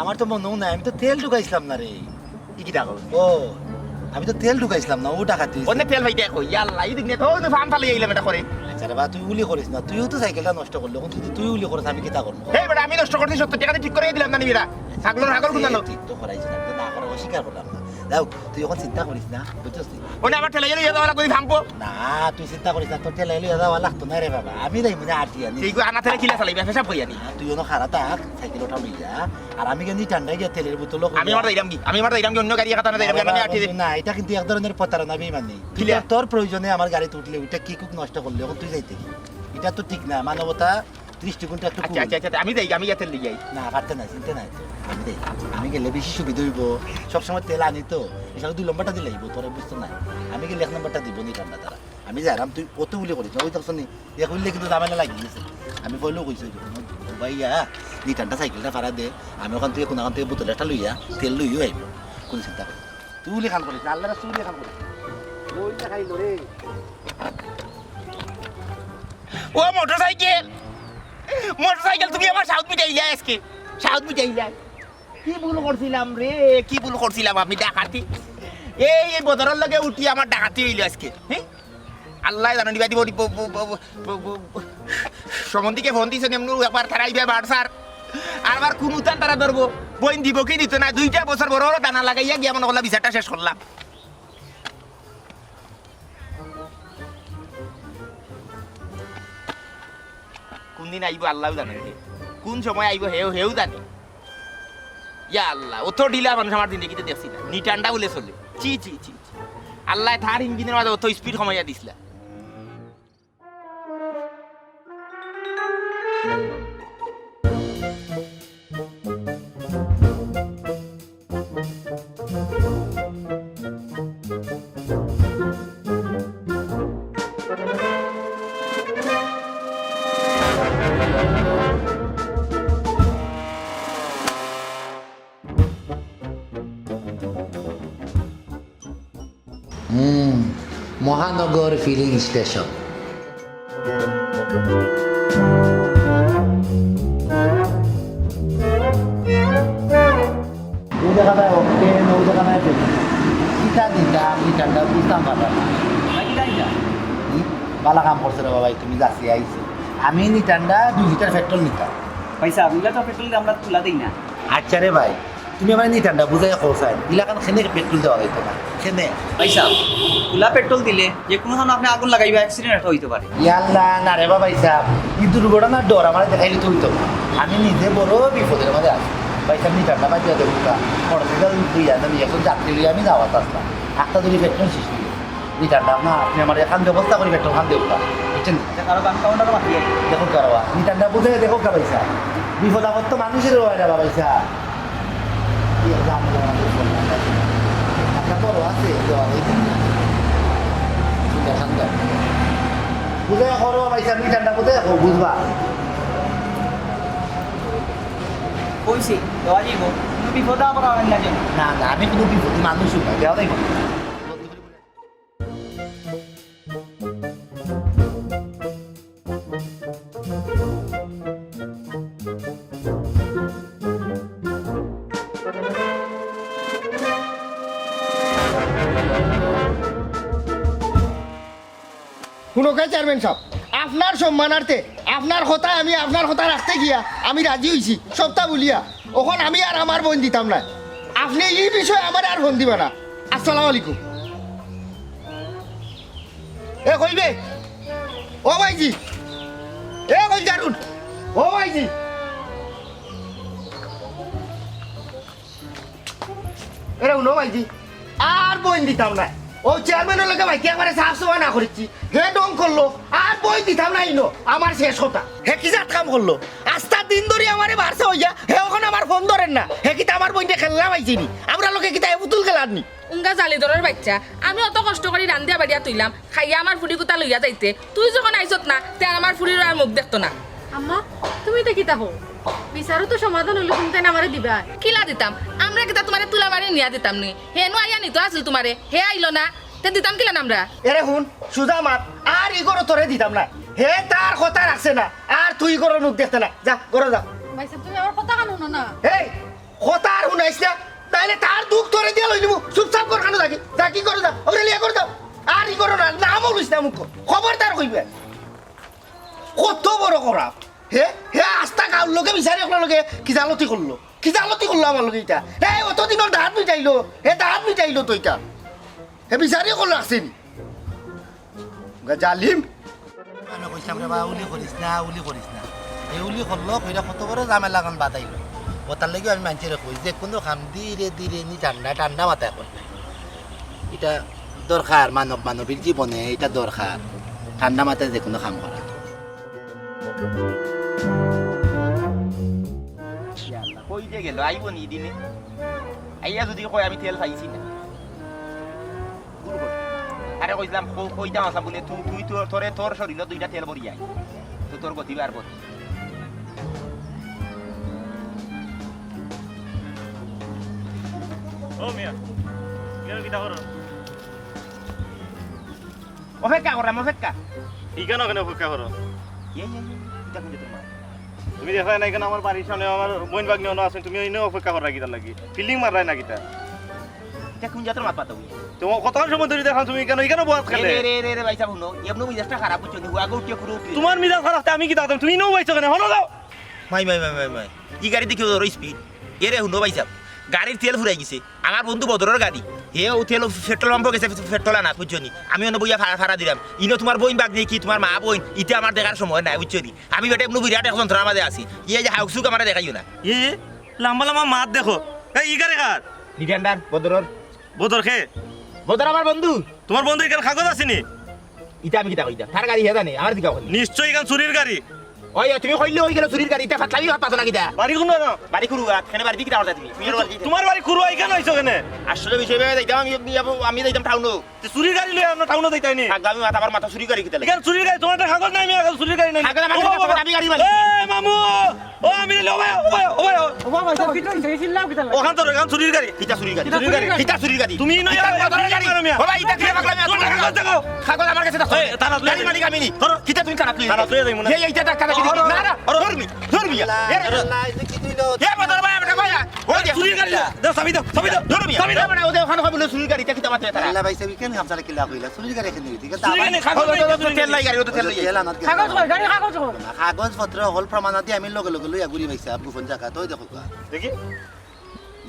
আমার তো মনেও নাই, আমি তো তেল ঢুকাইছিলাম না রে। ই কিতা কও? ও, আমি তো তেল ঢুকাইছিলাম না, ও ডাকাতি অইছে। অনে তেল ভাই দেখো, ইয়া আল্লাহ, ই দিক নিয়া তো, ও তো ফাম ফালাই আইলাম এটা করে। আচ্ছা রে বা, তুই উলি করিস না, তুইও তো সাইকেলটা নষ্ট করলে, এখন যদি তুই উলি করিস, আমি কিতা করবো? এই বেটা, আমি নষ্ট করছি সত্তর টাকা ঠিক করে দিলাম না নি বেটা? ছাগলর ছাগল কুন্তা লো? ঠিক তো করাইছিস, আমি তো না করার অস্বীকার করলাম না। যাও, তুই অখন চিন্তা করিস না, বুঝছস তুই? অনে আমার ঠেলাইয়া লইয়া যাওয়া লাগবো, আমি থামবো। না, তুই চিন্তা করিস না, তোর ঠেলাইয়া লইয়া যাওয়া লাগতো না রে বাবা, আমি যাইমু না আটিয়া নি। এই গো আনা ঠেলে কিলা চালাইবা, পেশাব কইয়া নি? না, তুই অনো খাড়া থাক, সাইকেল ওটা লইয়া। আর আমি গিয়া নি ঠান্ডা গিয়া তেলের বোতল আমি আমার যাইরাম কি? আমি আমার যাইরাম কি? অন্য গাড়ি এখানে যাইরাম কি? আমি আটিয়া না, এটা কিন্তু এক ধরনের প্রতারণা, বেইমানি। তুই কিলা? তোর, তোর প্রয়োজনে আমার গাড়িত উঠলে ওইটা কি কুক নষ্ট করলে, অখন তুই যাইতে কি? এটা তো ঠিক না, মানবতা দৃষ্টিকোণটা একটু আচ্ছা, কুল। আচ্ছা, আচ্ছা, আমি যাই, আমি গিয়া তেল লই যাই। না, পারতে না, চিন্তা নাই তো। আমি যাই। আমি গেলে বেশি সুবিধা অইবো। সবসময় তেল আনি তো, এসারে দুই নম্বরটা দিলে অইবো, তোরে বুঝতো না। আমি গেলে এক নম্বরটা দিবো নি ঠান্ডা তারা। আমি যাইরাম, তুই অত বুলি করিস না, ওই দেখছ নি, এক হইলে কিন্তু ঝামেলা লাগি গেছে। আমি কইলেও কইছি, ওই দেখুন, ও ভাইয়া, নি ঠান্ডা সাইকেলটা ফাড়া দে, আমি অখান থাকি, কোনাখান থাকি বোতল একটা লইয়া, তেল লইও আইবো। কোনো চিন্তা করিস না। তুই বুলি খান করিস না, আল্লাহ রাসুল বুলি খান করিস না। ওইটা খাইলো রে। ও মোটরসাইকেল, মোটরসাইকেল, তুমি আমার সাউথ মিটাইলা আজকে, সাউথ মিটাইলা। কি ভুল করছিলাম রে, কি ভুল করছিলাম আমি ডাকাতি? এই, এই বদরর লগে উঠি আমার ডাকাতি অইলো আজকে, হ্যাঁ? আল্লাহ জানো নিবা দিব, দিব, ব-, ব-, ব-, ব-, ব-, সম্বন্ধীকে ফোন দিছে, এমনি একবার তারা ইবে বার স্যার, আর আবার কোন উতান তারা ধরবো, বইন দিব কি দিত না, দুইটা বছর বড় বড় দানা লাগাইয়া গিয়া মনে করলা বিচারটা শেষ করলাম। কোন দিন আইবো আল্লাহ জানে রে। কোন সময় আইবো হেও, হেও জানে। ইয়া আল্লাহ, অত ঢিলা মানুষ আমার জিন্দেগিতে দেখছি না। নি ঠান্ডা বলে চলে। চি, চি, চি, চি। আল্লাহ তার ইঞ্জিনের মাঝে অত স্পিড কমাইয়া দিছলা। হুম, মহানগর ফিলিং স্টেশন। ও দেখা যায় অকটেন, ও দেখা যায় পেট্রোল। কিতা দিতা, আমি ঠান্ডা বুঝতাম পারলাম না। ভাই, কিতা দিতা? হুম? বালা কাম করছো রে বাবা, তুমি যাচিয়া আইছো। আমি নি ঠান্ডা দুই লিটার পেট্রোল নিতাম। ভাই সাব, ইলা তো পেট্রোল আমরা তুলা দেই না। আচ্ছা রে ভাই, তুমি আমারে নি ঠান্ডা বুঝাইয়া কও চাই, ইলাখান কেনে পেট্রোল দেওয়া যাইতো না? কেনে? ভাই সাব, তুলা পেট্রোল দিলে যে কোনো সময় আপনি আগুন লাগাইবা, অ্যাক্সিডেন্ট একটা হইতে পারে। ইয়াল্লা, না রে বাবা, ভাই সাব, ই দুর্ঘটনার ডর আমারে দেখাইলে তো হইতো না। আমি নিজে বড় বিপদের মাঝে আছি। ভাই সাব, নি ঠান্ডা বাদ দিয়া দেখুক্কা, মোটরসাইকেল লইয়া আমি এখন যাত্রী লইয়া আমি যাওয়াত আসলাম। আটটা ধরি পেট্রোল শেষ হইল। নি ঠান্ডা না, আপনি আমার এখান ব্যবস্থা করি পেট্রোল খান দেউক্কা। বুঝছেন? আচ্ছা, কারো গান কাউন্টারও বাকি আছে। দেখো কারো, নি ঠান্ডা বুঝে দেখো কা পয়সা। বিপদ আপদ তো মানুষের হয় না বাবা, পয়সা। কি আর জানি না, আমি বললাম না। একটা বড় আছে, এই যে এই দিন না। চিন্তা শান্ত। বুঝে করো পয়সা, নি ঠান্ডা বুঝে দেখো, বুঝবা। কইছি, দেওয়া যাইব। কোনো বিপদে আবার আবেন না যেন। না, না, আমি কোনো বিপদে মানুষ না, দেওয়া যাইব না। হুনউক্কা চেয়ারম্যান সাব, আপনার সম্মানার্থে, আপনার কথায় আমি আপনার কথা রাখতে গিয়া আমি রাজি অইছি, সবটা বলিয়া। অখন আমি আর আমার বইন দিতাম না। আপনে ই বিষয়ে আমারে আর ফোন দিবা না। আসসালামু আলাইকুম। এ কইবে? ও ভাইজি। এ কই জারুন? ও ভাইজি। এরে হুনো ভাইজি, আর বইন দিতাম না। ও চেয়ারম্যানর লগে ভাইজি একবারে সাফ সাফা না করিছি। হে ঢং করলো, আর বইন দিতাম না ইনো। আমার শেষ কথা। হে কি জাত কাম করলো? আস্তা দিন ধরি আমারে বারছে অইয়া, হে অখন আমার ফোন ধরের না। হে কিতা আমার বইনরে খেলনা পাইছে নি? আমরার লগে কিতা হে পুতুল খেলার নি? উঙ্গা জালিদরর বাইচ্চা, আমি অত কষ্ট করি রান্দিয়া বাড়িয়া তুইলাম, খাইয়া আমার ফুড়িগুতা লইয়া যাইতে, তুই যখন আইছত না, তে আর আমার ফুড়ির আর মুখ দেখতো না। আম্মা, তুমি ইতা কিতা কও? বিচারো তো সমাধান অইলে তুমি তাইন আমারে দিবা। কিলা দিতাম? আমরা কিতা তুমারে তুলা মারি নিয়া দিতাম নি? হেনু আইয়া নিতো আছিল তুমারে, হে আইলো না, তে দিতাম কিলান আমরা? এরে হুন, সুজা মাত, আর ই ঘরো তোরে দিতাম না। হে তার কথা রাখছে না, আর তুই ই ঘরর মুখ দেখতে না। যা, ঘরো যা। ভাইসাব, তুমি আমার কথা কানো হুনো না। এই, কথা আর হুনাইস না, তাইলে তার দুখ তোরে দিয়া লই নিমু। চুপচাপ ঘর খানো থাকি, যা কি করো যা, ওরে লিয়া করে দাও। আর ই করো না, নামও লইস না মুখ, খবরদার কইবে। কত বড় খারাপ। হে, হে আস্তা গাউর লগে বিচারি অকলর লগে কিজালতি করলো। কিতা জালতি করলো আমার লগে ইটা? হে অতদিনর দাঁত মিটাইলো, হে দাঁত মিটাইলো তো ইটা। হে বিচারিও করলো আসেনি। গা জালিম। আমি কইছিলাম, "রে বা, উলি করিস না, উলি করিস না।" এ উলি করলো, কইরা কত বড় ঝামেলা লাগান বাতাইলো। ও তার লাগি আমি মানষরে কই, যে কুনু কাম ধীরে ধীরে নি ঠান্ডা, ঠান্ডা মাথায় কর। ইটা দরকার, মানব, মানবীর জীবনে ইটা দরকার। ঠান্ডা মাথায় যে কুনু কাম করা। ইয়া আল্লাহ, কই যে গেল, আইবো নি দিনে? আইয়া যুদি কয় আমি তেল পাইছি না। গুরু কর। আরে কইছিলাম, কই-, কইতাম আছলাম বুলে, তুই, তুই তোর, তোরে তোর শরীলো দুইটা তেল ভরি আই। তো তোর গতি বাড়বো। ও মিয়া, ইখানো কিতা করো? অপেক্ষা করলাম, অপেক্ষা। ইখানো কেনে অপেক্ষা করো? এই, এই, এই, ইটা কুন জাতর মাত? তুমি দেখরায় না, ইখানো আমার বাড়ির সামনে আমার বইন ভাগ্নি অনো আছইন, তুমি ইনো অপেক্ষা কররায় কিতার লাগি? ফিল্ডিং মাররায় না কিতা? ইটা কুন জাতর মাত মাতো? তোমার কত সময় ধরি দেখরাম তুমি ইখানো, ইখানো বওয়াত খেলে। রে, রে, রে, রে, ভাইসাব, হুনো, এমনে মিজাজটা খারাপ অইছে নি, হুয়াগো উঠিয়া কুরু উঠিয়া। তোমার মিজাজ খারাপ, আমি কিতা করতাম? তুমি ইনো বইছো কেনে? হুনো যাও। মাই, মাই, মাই, মাই, মাই। ই গাড়ি দেখিও ধরো speed। এরে হুনো ভাইসাব, গাড়ির তেল ফুরাই গেছে। আমার বন্ধু বদরর গাড়ি। হে ও তেল পেট্রোল পাম্পো গেছে, পেট্রোল আনাত, বুঝছো নি? আমি অনো বইয়া ফাড়া, ফাড়া দিরাম। ইনো তোমার বইন ভাগ্নি কি, তোমার মা বইন, ইতা আমার দেখার সময় নাই, বুঝছো নি? আমি বেটা এমনে বিরাট এক যন্ত্রণার মাঝে আছি। ইয়ে যে হাউক চুক আমারে দেখাইও না। এ, লাম্বা লাম্বা মাত দেখো। এই, ই গাড়ি কার? ডিফেন্ডার, বদরর। বদর কে? বদর আমার বন্ধু। তোমার বন্ধু ইখান কাগজ আছে নি? ইটা আমি কিতা কইতাম? তার গাড়ি হে জানে, আমার দিকে কইনি। নিশ্চয় ইখান চুরির গাড়ি। ওই, তুমি কইলে ওই গেল চুরির গাড়ি, ইটা ফাতলামি ভাব পাতো না কিতা? বাড়ি কুনো না? বাড়ি কুরুয়াত, কেনে বাড়ি দি কিতা করতা তুমি? তুমি আর বাড়ি দি কিতা? তোমার বাড়ি কুরুয়া, ইখান আইছো কেনে? আসলে বিষয় ভাই যাইতাম আমি, আমি, আমি যাইতাম টাউনো। তে চুরির গাড়ি লইয়া আমরা টাউনো যাইতাই নি? আগে আমি মাথা, আমার মাথা চুরির গাড়ি কিতা লাগে? ইখান চুরির গাড়ি, তোমার একটা কাগজ নাই, আমি এখন চুরির গাড়ি নাই। কাগজ আমার ও কাছে বাবা, আছে, আমি গাড়ি মালিক। এ মামু, ও আমি লইলে, ও ভাই, ও ভাই, ও ভাই, ও। ও বাবা, ইটা কিতা অইছে? এই চিল্লাও কিতা লাগে? ওখান তো ইখান চুরির গাড়ি। কিতা চুরির গাড়ি? কিতা চুরির গাড়ি? কিতা চুরির গাড়ি? তুমি নয় কিতা চুরির গাড়ি? ও ভাই, ইটা কিতা পাগলামি? তোমার কাগজ দেখো। কাগজ আমার কাছে দেখো। এই, থানাত লই গাড়ি মালিক আমি নি। ধরো। কিতা তুমি থানাত লই যাও? থানাত লই যাইমু না। এই, এইটা ধাক্কা দেখি। ধরো, না, না, ধরো। ধরবি, ধরবি। আল্লাহ, এ, আল্লাহ, এটা কি তুই লো? এ, বদর ভাই, আমরা ভাই। ওই যে চুরির গাড়ি। দে, চাবি দাও, চাবি দাও। ধরবি। চাবি দাও। না, না, ওদের ওখানে কইলো চুরির গাড়ি, ইটা কিতা মাতে তারা? আল্লাহ ভাই, সাবি কেন হামসারে কিলা কইলা? চুরির গাড়ি কেন হইতে? চুরির গাড়ি, কাগজ ও তো, ও তো তেল নাই গাড়ি, ও তো তেল নাই। তেল আনাত গেছে। কাগজ কই? গাড়ি কাগজ কই? না, কাগজ পত্র হকল প্রমাণ দিয়া আমি লগে লগে লইয়া ঘুরি পাইছি, আপ গোপন জায়গা, তো ওই দেখো গা। দেখি।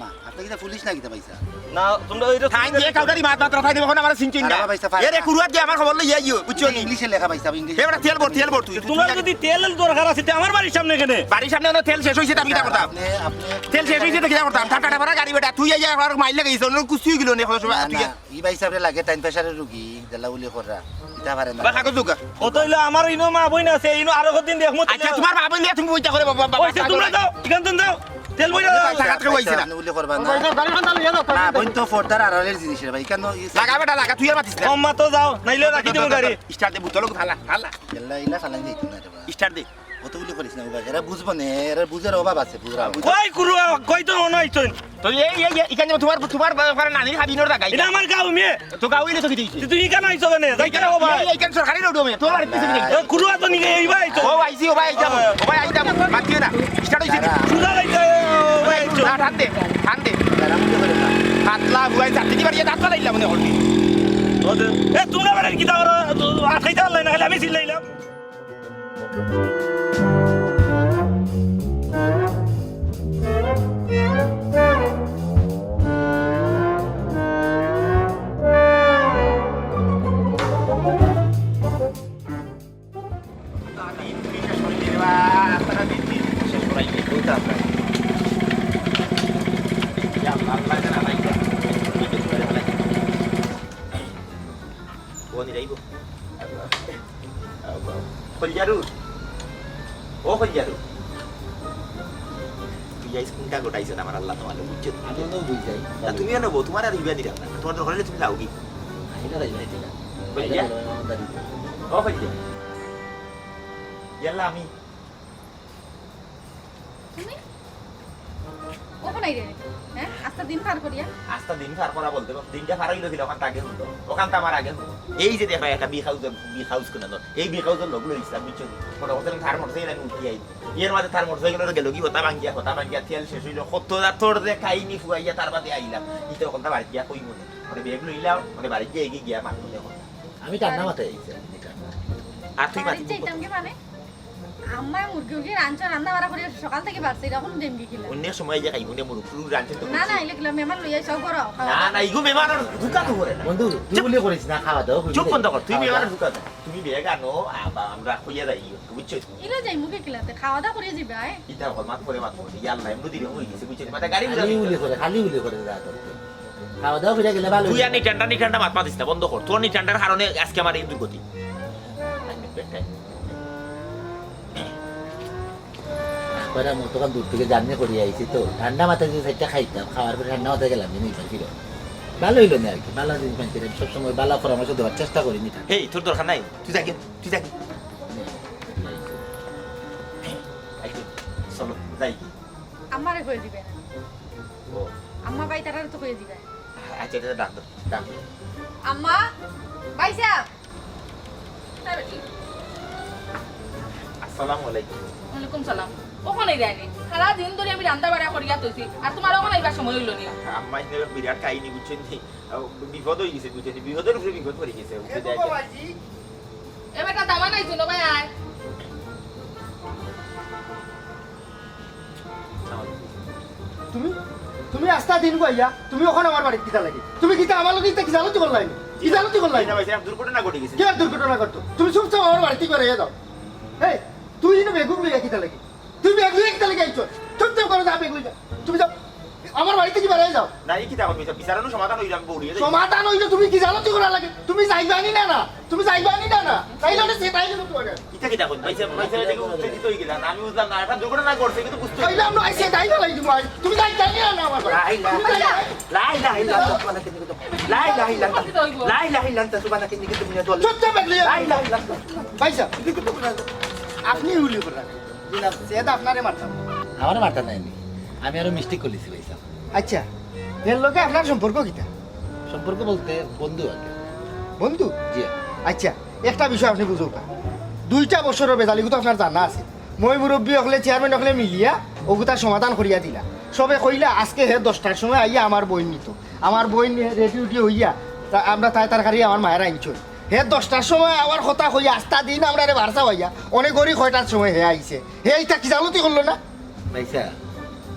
মা, আপনি কিতা পুলিশ না কিতা পাইছা? না, তোমরা ওইটা থাইন দিয়ে কাউকারি মাত মাত্র থাইন দিয়ে এখন আমার সিনচিন না। আরে ভাই, সাফাই। এরে কুরুয়াত দিয়ে আমার খবর লইয়া আইও, বুঝছো নি? ইংলিশে লেখা পাইছা, ইংলিশে। এ বেটা তেল ভর, তেল ভর তুই। তোমার যদি তেল দরকার আছে, তে আমার বাড়ির সামনে কেনে? বাড়ির সামনে অনো তেল শেষ হইছে, তে আমি কিতা করতাম? আপনি, আপনি তেল শেষ হইছে, তে কিতা করতাম? ঠাটা ঠাটা গাড়ি বেটা, তুই এই যে আমার মাইল লাগাইছ, অন্য কুস্তি হইল নে, খোঁজ না, তুই না। ই ভাই সাবরে লাগে, তাইন প্রেশারের রুগী, দেলা উলি কররা। ইতা পারে না। বা কাগজ দুগা। কত হইলো আমার ইনো মা বইন আছে, ইনো আরো কদিন দেখমু। আচ্ছা, তোমার মা বইন নিয়া তুমি বইতা করে বাবা, বাবা, ওই যে তোমরা যাও, এখান থেকে যাও। তেল বইয়া যাও। জাগাত কেউ আইছে না। আপনি উলি করবা না। ভাই, গাড়ি খান তাহলে যাও। না, বইন তো ফর্দার আড়ালের জিনিস রে ভাই, কেন ইয়ে লাগা বেটা, লাগা, তুই আর মাতিস না। কম মাতো যাও, নাইলে রাখি দিমু গাড়ি। স্টার্ট দে, বুতলক ফালা, ফালা। এল্লা, ইলা ফালাই দিই না রে ভাই। স্টার্ট দে। কত উলি করিস না, ভাই। এরা বুঝবো না, এরা বুঝার অভাব আছে, বুঝরা। কই কুরুয়া, কই তো মনে হইতো। তো এই, এই, এই, এখানে তোমার, তোমার, তোমার নানির হাবিনোর জায়গা। এটা আমার গাঁও, মেয়ে। তো গাঁও হইলে তো কি দিয়েছে? তুই এখানে আইছো কেনে? যাই কেনে, ও ভাই? এই, এখানে সরকারি রোড, মেয়ে। তোমার বাড়ির পিছনে কি? এ, কুরুয়া তো নিয়ে, এই ভাই আইছো। ও, আইছি, ও ভাই, আইতাম। ও ভাই, আইতাম। মাতিও না। স্টার্ট হইছে নি? সুজা যাইতে, ও ভাই আইছো। না, টান দে, টান দে। পাতলা, বুয়াই, চারটি বাড়িয়ে দাঁত ফালাইলাম মনে করবি। এ, তোমরা বেটা কিতা করো? আটকাইতে পারলাই না, খালি আমি চিল্লাইলাম। কলজারু, ও কলজারু, তুই আইস কোনটা গোটাইছ না আমার আল্লাহ তোমার বুঝছো? আমি তো বুঝাই। না, তুমিও নেবো, তোমার আর ইবা দিলাম না। তোমার দরকার হলে তুমি যাওগি। এটা তাই না, এটা। কলজা? এটা তাই না, এটা তাই না। ও কলজা। ইয়াল্লা আমি। তুমি? কখন আইরে? হ্যাঁ? আস্তা দিন পার করিয়া? আস্তা দিন পার করা বলতে, দিনটা পার হইলো কিলা, ওখান তো আগে হইলো। ওখান তো আমার আগে হইলো। এই যে দেখো, একটা বিগ হাউস, বিগ হাউস কোন না? এই বিগ হাউসের লোক লইছে, বুঝছো? মোটা কথা আমি তার মোটরসাইকেল আমি উঠি আই। এর মাঝে তার মোটরসাইকেল গেল কি, হতা ভাঙ্গিয়া, হতা ভাঙ্গিয়া, তেল শেষ হইলো। কত যা তোর যে খাইনি ফুয়াইয়া, তার বাদে আইলাম। ইতে ওখান তো বাড়িত গিয়া কইমু নে। মানে ব্যাগ লইলাম, মানে বাড়িত গিয়া এগিয়ে গিয়া মারবো দেখো। আমি টান্না মাথায় আইছি, আমি টান্না। আর তুই বাড়িত মাতিস যাইতাম কি মানে? আম্মায় মুরগি উরগি রানছো, রান্না বাড়া করি সকাল থাকি বাড়ছে, ইটা কুনু ডেমগি কিলা? অন্য সময় যে খাইবো নে মুরগ, তুই রানছো তো না, না, ইলে কিলা মেহমান লইয়া সব করো, খাওয়া না, দাওয়া। না, ইগু মেহমান আর দুকা তো করে না। বন্ধু, তুই চুপ। উলি করিস না, খাওয়া দাওয়া করিস চুপ না। বন্ধ কর, তুই খাওয়া মেহমান দাওয়া। দুকা না। তুমি বেগ আনো, আবা, আমরা কইয়া যাই, বুঝছো? ইলে যাই মুখে কিলাতে, খাওয়া দাওয়া করিয়া যাইবা, এ? ইতা হল, মাত পরে মাত করি। ইয়া আল্লাহ, এমনি দিন হয়ে গেছে, বুঝছো? মাথা গাড়ি ঘুরা খালি দিতে উলি হবে। করে, খালি উলি করে যা তোর। খাওয়া দাওয়া করিয়া গেলে ভালো তুই আর হইতো। নিঠান্ডা, নিঠান্ডা মাত মাতিস না, বন্ধ কর। তোর নিঠান্ডার কারণে আজকে আমার এই দুর্গতি। কইরা মতো দূর থেকে জার্নি করিয়া আইছি তো, ঠান্ডা মাথায় যদি চাইরটা খাইতাম, খাওয়ার পরে ঠান্ডা মাথায় গেলাম, জিনিস আর কি রে। ভালো হইলো না আর কি, ভালো জিনিস পাইছি রে, সবসময় ভালো পরামর্শ দেওয়ার চেষ্টা করি নিতে। এই, তোর দরকার নাই, তুই যা গিয়া, তুই যা গিয়া। এই তো, চলো, যাই। আমারে কই দিবে না। ও। আম্মা ভাই তারারে তো কই দিবে। আচ্ছা, আচ্ছা, ডাক দাও, ডাক দাও। আম্মা, ভাই সাহেব। আসসালামু আলাইকুম। ওয়ালাইকুম সালাম। অখন আইরায় নি? সারা দিন ধরি আমি রান্দা বাড়া করিয়া থইছি, আর তুমার অখন আইবার সময় অইলো নি? আম্মা, ইনো বিরাট কাহিনী, বুঝছইন নি? আহ, বিপদ অই গেছে, বুঝছইন নি? বিপদর উপরে বিপদ পড়ি গেছে, বুঝছইন নি? এ বেটা, দামান আইছো না ভাই, আয়। তুমি, তুমি আস্তা দিন গইয়া, তুমি অখন আমার বাড়িত কিতা লাগি? তুমি কিতা আমার লগে ইতা কিজালতি করলায় নি? কিজালতি করলায় নি? না ভাই সাহেব, দুর্ঘটনা ঘটি গেছে। কিতা দুর্ঘটনা ঘটতো? তুমি চুপচাপ আমার বাড়িত বারইয়া যাও। এই, তুই ইনো বেগুন লইয়া কিতা লাগি? তুই বেগুন লইয়া কিতা লাগি আইছো? চুপচাপ করে যা বেগুন লইয়া। তুমি যাও। আমার বাড়িত বারইয়া যাও। না, এই কিতা করবি? বিচারানো সমাধান অইলে আমি বউড়িয়ে যাই। সমাধান অইলে তুমি কিজালতি করার লাগি? তুমি যাইবানি না, না? তুমি যাইবানি না, না? তাইলে ওটা সেটাই গেল তোমার। ইতা কিতা কইন? ভাই সাহেব, ভাই সাহেব, এদিকে উত্তেজিত হয়ে গেলেন। আমি বুঝলাম না, একটা দুর্ঘটনা ঘটছে, কিন্তু বুঝতে তাইলে আমরা আইসে তাই না লাগি তোমার। তুমি যাইতাই না, না, আমার। লা ইলাহা তুমি যাইতাই না। ইল্লাল্লাহ, লা ইলাহা ইল্লাল্লাহ, লা ইলাহা ইল্লাল্লাহ, লা ইলাহা ইল্লাল্লাহ, সুবহানাকা ইন্নী কুনতু মিনাজ জালিমিন। চুপচাপ থাকলে। লা ইলাহা ইল্লাল্লাহ। ভাই সাহেব, আপনি উলি করে রাখেন। দিলাম, সে তো আপনারে মারতাম। আমারে মারতা নায় নি। আমি আরো মিস্টেক করিলিছি ভাই সাহেব। আচ্ছা, এর লগে আপনার সম্পর্ক কিতা? সম্পর্ক বলতে বন্ধু আর কি। বন্ধু? জি। আচ্ছা, একটা বিষয় আপনি বুঝুক না। দুইটা বছরর বেজাল ইগু তো আপনার জানা আছে। ময় মুরব্বী অকলে, চেয়ারম্যান অকলে মিলিয়া অগুতা সমাধান করিয়া দিলা। সবে কইলা আজকে হে দশটার সময় আইয়া আমার বইন নিতো। আমার বইন রেডি উডি হইয়া তা আমরা তাই তরকারি আমার মায়ের আনছইন। হে দশটার সময় আওয়ার কথা কইয়া আস্তা দিন আমরারে বারসা হইয়া অনেক ঘড়ি কয়টার সময় হে আইছে। হে ইতা কিজালতি করলো না? ভাই সাহেব,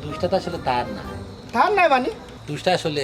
দুষটা তো আসলে তার না। তার নায় মানে? দুষটা আসলে,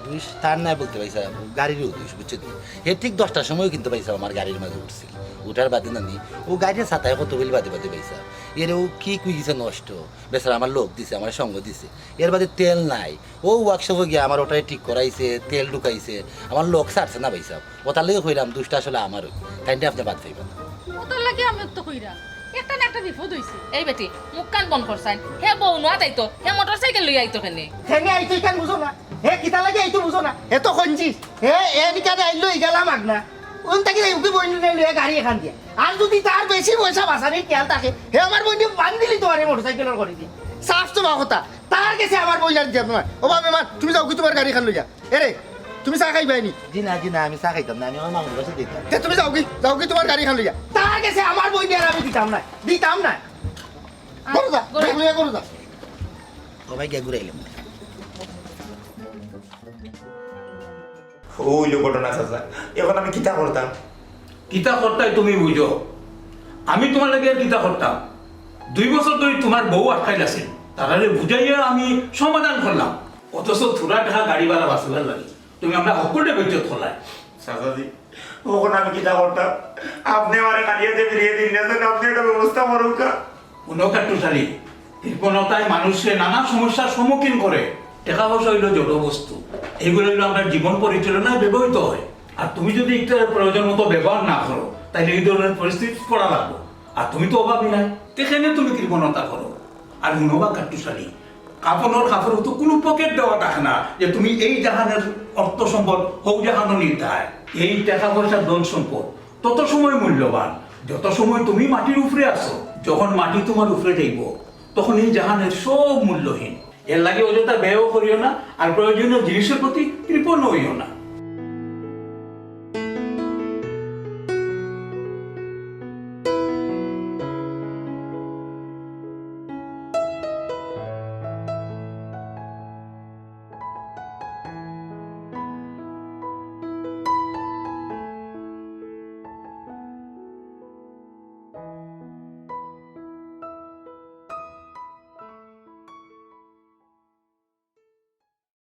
দুষ তার নায় বলতে ভাই সাহেব, গাড়িরও দুষ, বুঝছো তো? হে ঠিক দশটার সময় কিন্তু ভাই সাহেব আমার গাড়ির মাঝে উঠছিল। উঠার বাদে নানি, ও গাড়ির ছাতায় কত বিল বাদে বাদে ভাই সাহেব। এরে ও কি কুইছে নষ্ট, বেচারা আমার লোক দিছে, আমার সঙ্গ দিছে। এর বাদে তেল নাই, ও ওয়ার্কশপে গিয়া আমার ওটারে ঠিক করাইছে, তেল ঢুকাইছে, আমার লোক ছাড়ছে না ভাই সাহেব। ওটার লাগি কইলাম, দুষটা আসলে আমারই। তাইনরে আপনি বাদ পাইবা না। ওটার লাগি আমি তো কইরা, একটা না একটা বিপদ হইছে। এই বেটি, মুখ কান বন্ধ কর চাইন। হে বউ নোয়া তাই তো, হে মোটরসাইকেল লইয়া আইতো কেনে? হে নিয়ে আইতো ইখান বুঝো না, হে কিতা লাগি আইতো বুঝো না, হে তো কঞ্জিস, হে এ নিকানে আইলো ইগালা মাগনা। ওন তাকি যাই উকি বইন লইয়া গাড়ি এখান দিয়া। আর যদি তার বেশি পয়সা বাঁচানির খেয়াল থাকে, হে আমার বইন বান্দিলি তোমার মোটরসাইকেলের করে দিয়ে। সাফ তো কথা, তার গেছে আমার বইন আর দিতাম না। ও বাবা মা, তুমি যাও কি তোমার গাড়ি খান লইয়া? এরে, তুমি চা খাইবায় নি? জি না, জি না, আমি চা খাইতাম না, আমি আমার মামুর কাছে দিতাম। তে তুমি যাও কি, যাও কি তোমার গাড়ি খান লইয়া? তার গেছে আমার বইন আর আমি দিতাম না, দিতাম না। করো যা, ব্যাগ লইয়া করো যা। ও ভাই, গিয়া ঘুরাইলাম। অইলো ঘটনা চাচা, এখন আমি কিতা করতাম? কিতা করতায় তুমি বুঝো, আমি তোমার লাগি আর কিতা করতাম? দুই বছর ধরি তোমার বউ আটকাইল আছে, তারারে বুঝাইয়া আমি সমাধান করলাম, অথচ থুড়া টাকা গাড়ি ভাড়া বাঁচিবার লাগি তুমি আমরা হকলরে বেইজ্জত করলায়। চাচাজি, অখন আমি কিতা করতাম? আপনে আমারে খালি আতে ফিরিয়ে দিন না, যেন আপনে একটা ব্যবস্থা করুক্কা। হুনো কাট্টুশালী, কৃপণতায় মানুষরে নানা সমস্যার সম্মুখীন করে। টেকা পয়সা অইলো জড় বস্তু, এইগুলা অইলো আমরার জীবন পরিচালনায় ব্যবহৃত হয়। আর তুমি যদি ইটার প্রয়োজন মতো ব্যবহার না করো, তাইলে এই ধরনের পরিস্থিতিত পড়া লাগবো। আর তুমি তো অভাবী নায়, তে কেনে তুমি কৃপণতা করো? আর হুনো বা কাট্টুশালী, কাফনর কাপড়ো তো কুনু পকেট দেওয়া থাকে না যে তুমি এই জাহানের অর্থ সম্পদ হউ জাহানো নিতায়। এই টেকা পয়সা ধন সম্পদ তত সময় মূল্যবান, যত সময় তুমি মাটির উপরে আছো। যখন মাটি তোমার উপরে যাইবো, তখন এই জাহানের সব মূল্যহীন। এর লাগি অযথা ব্যয়ও করিও না, আর প্রয়োজনীয় জিনিসের প্রতি কৃপণ হইও না।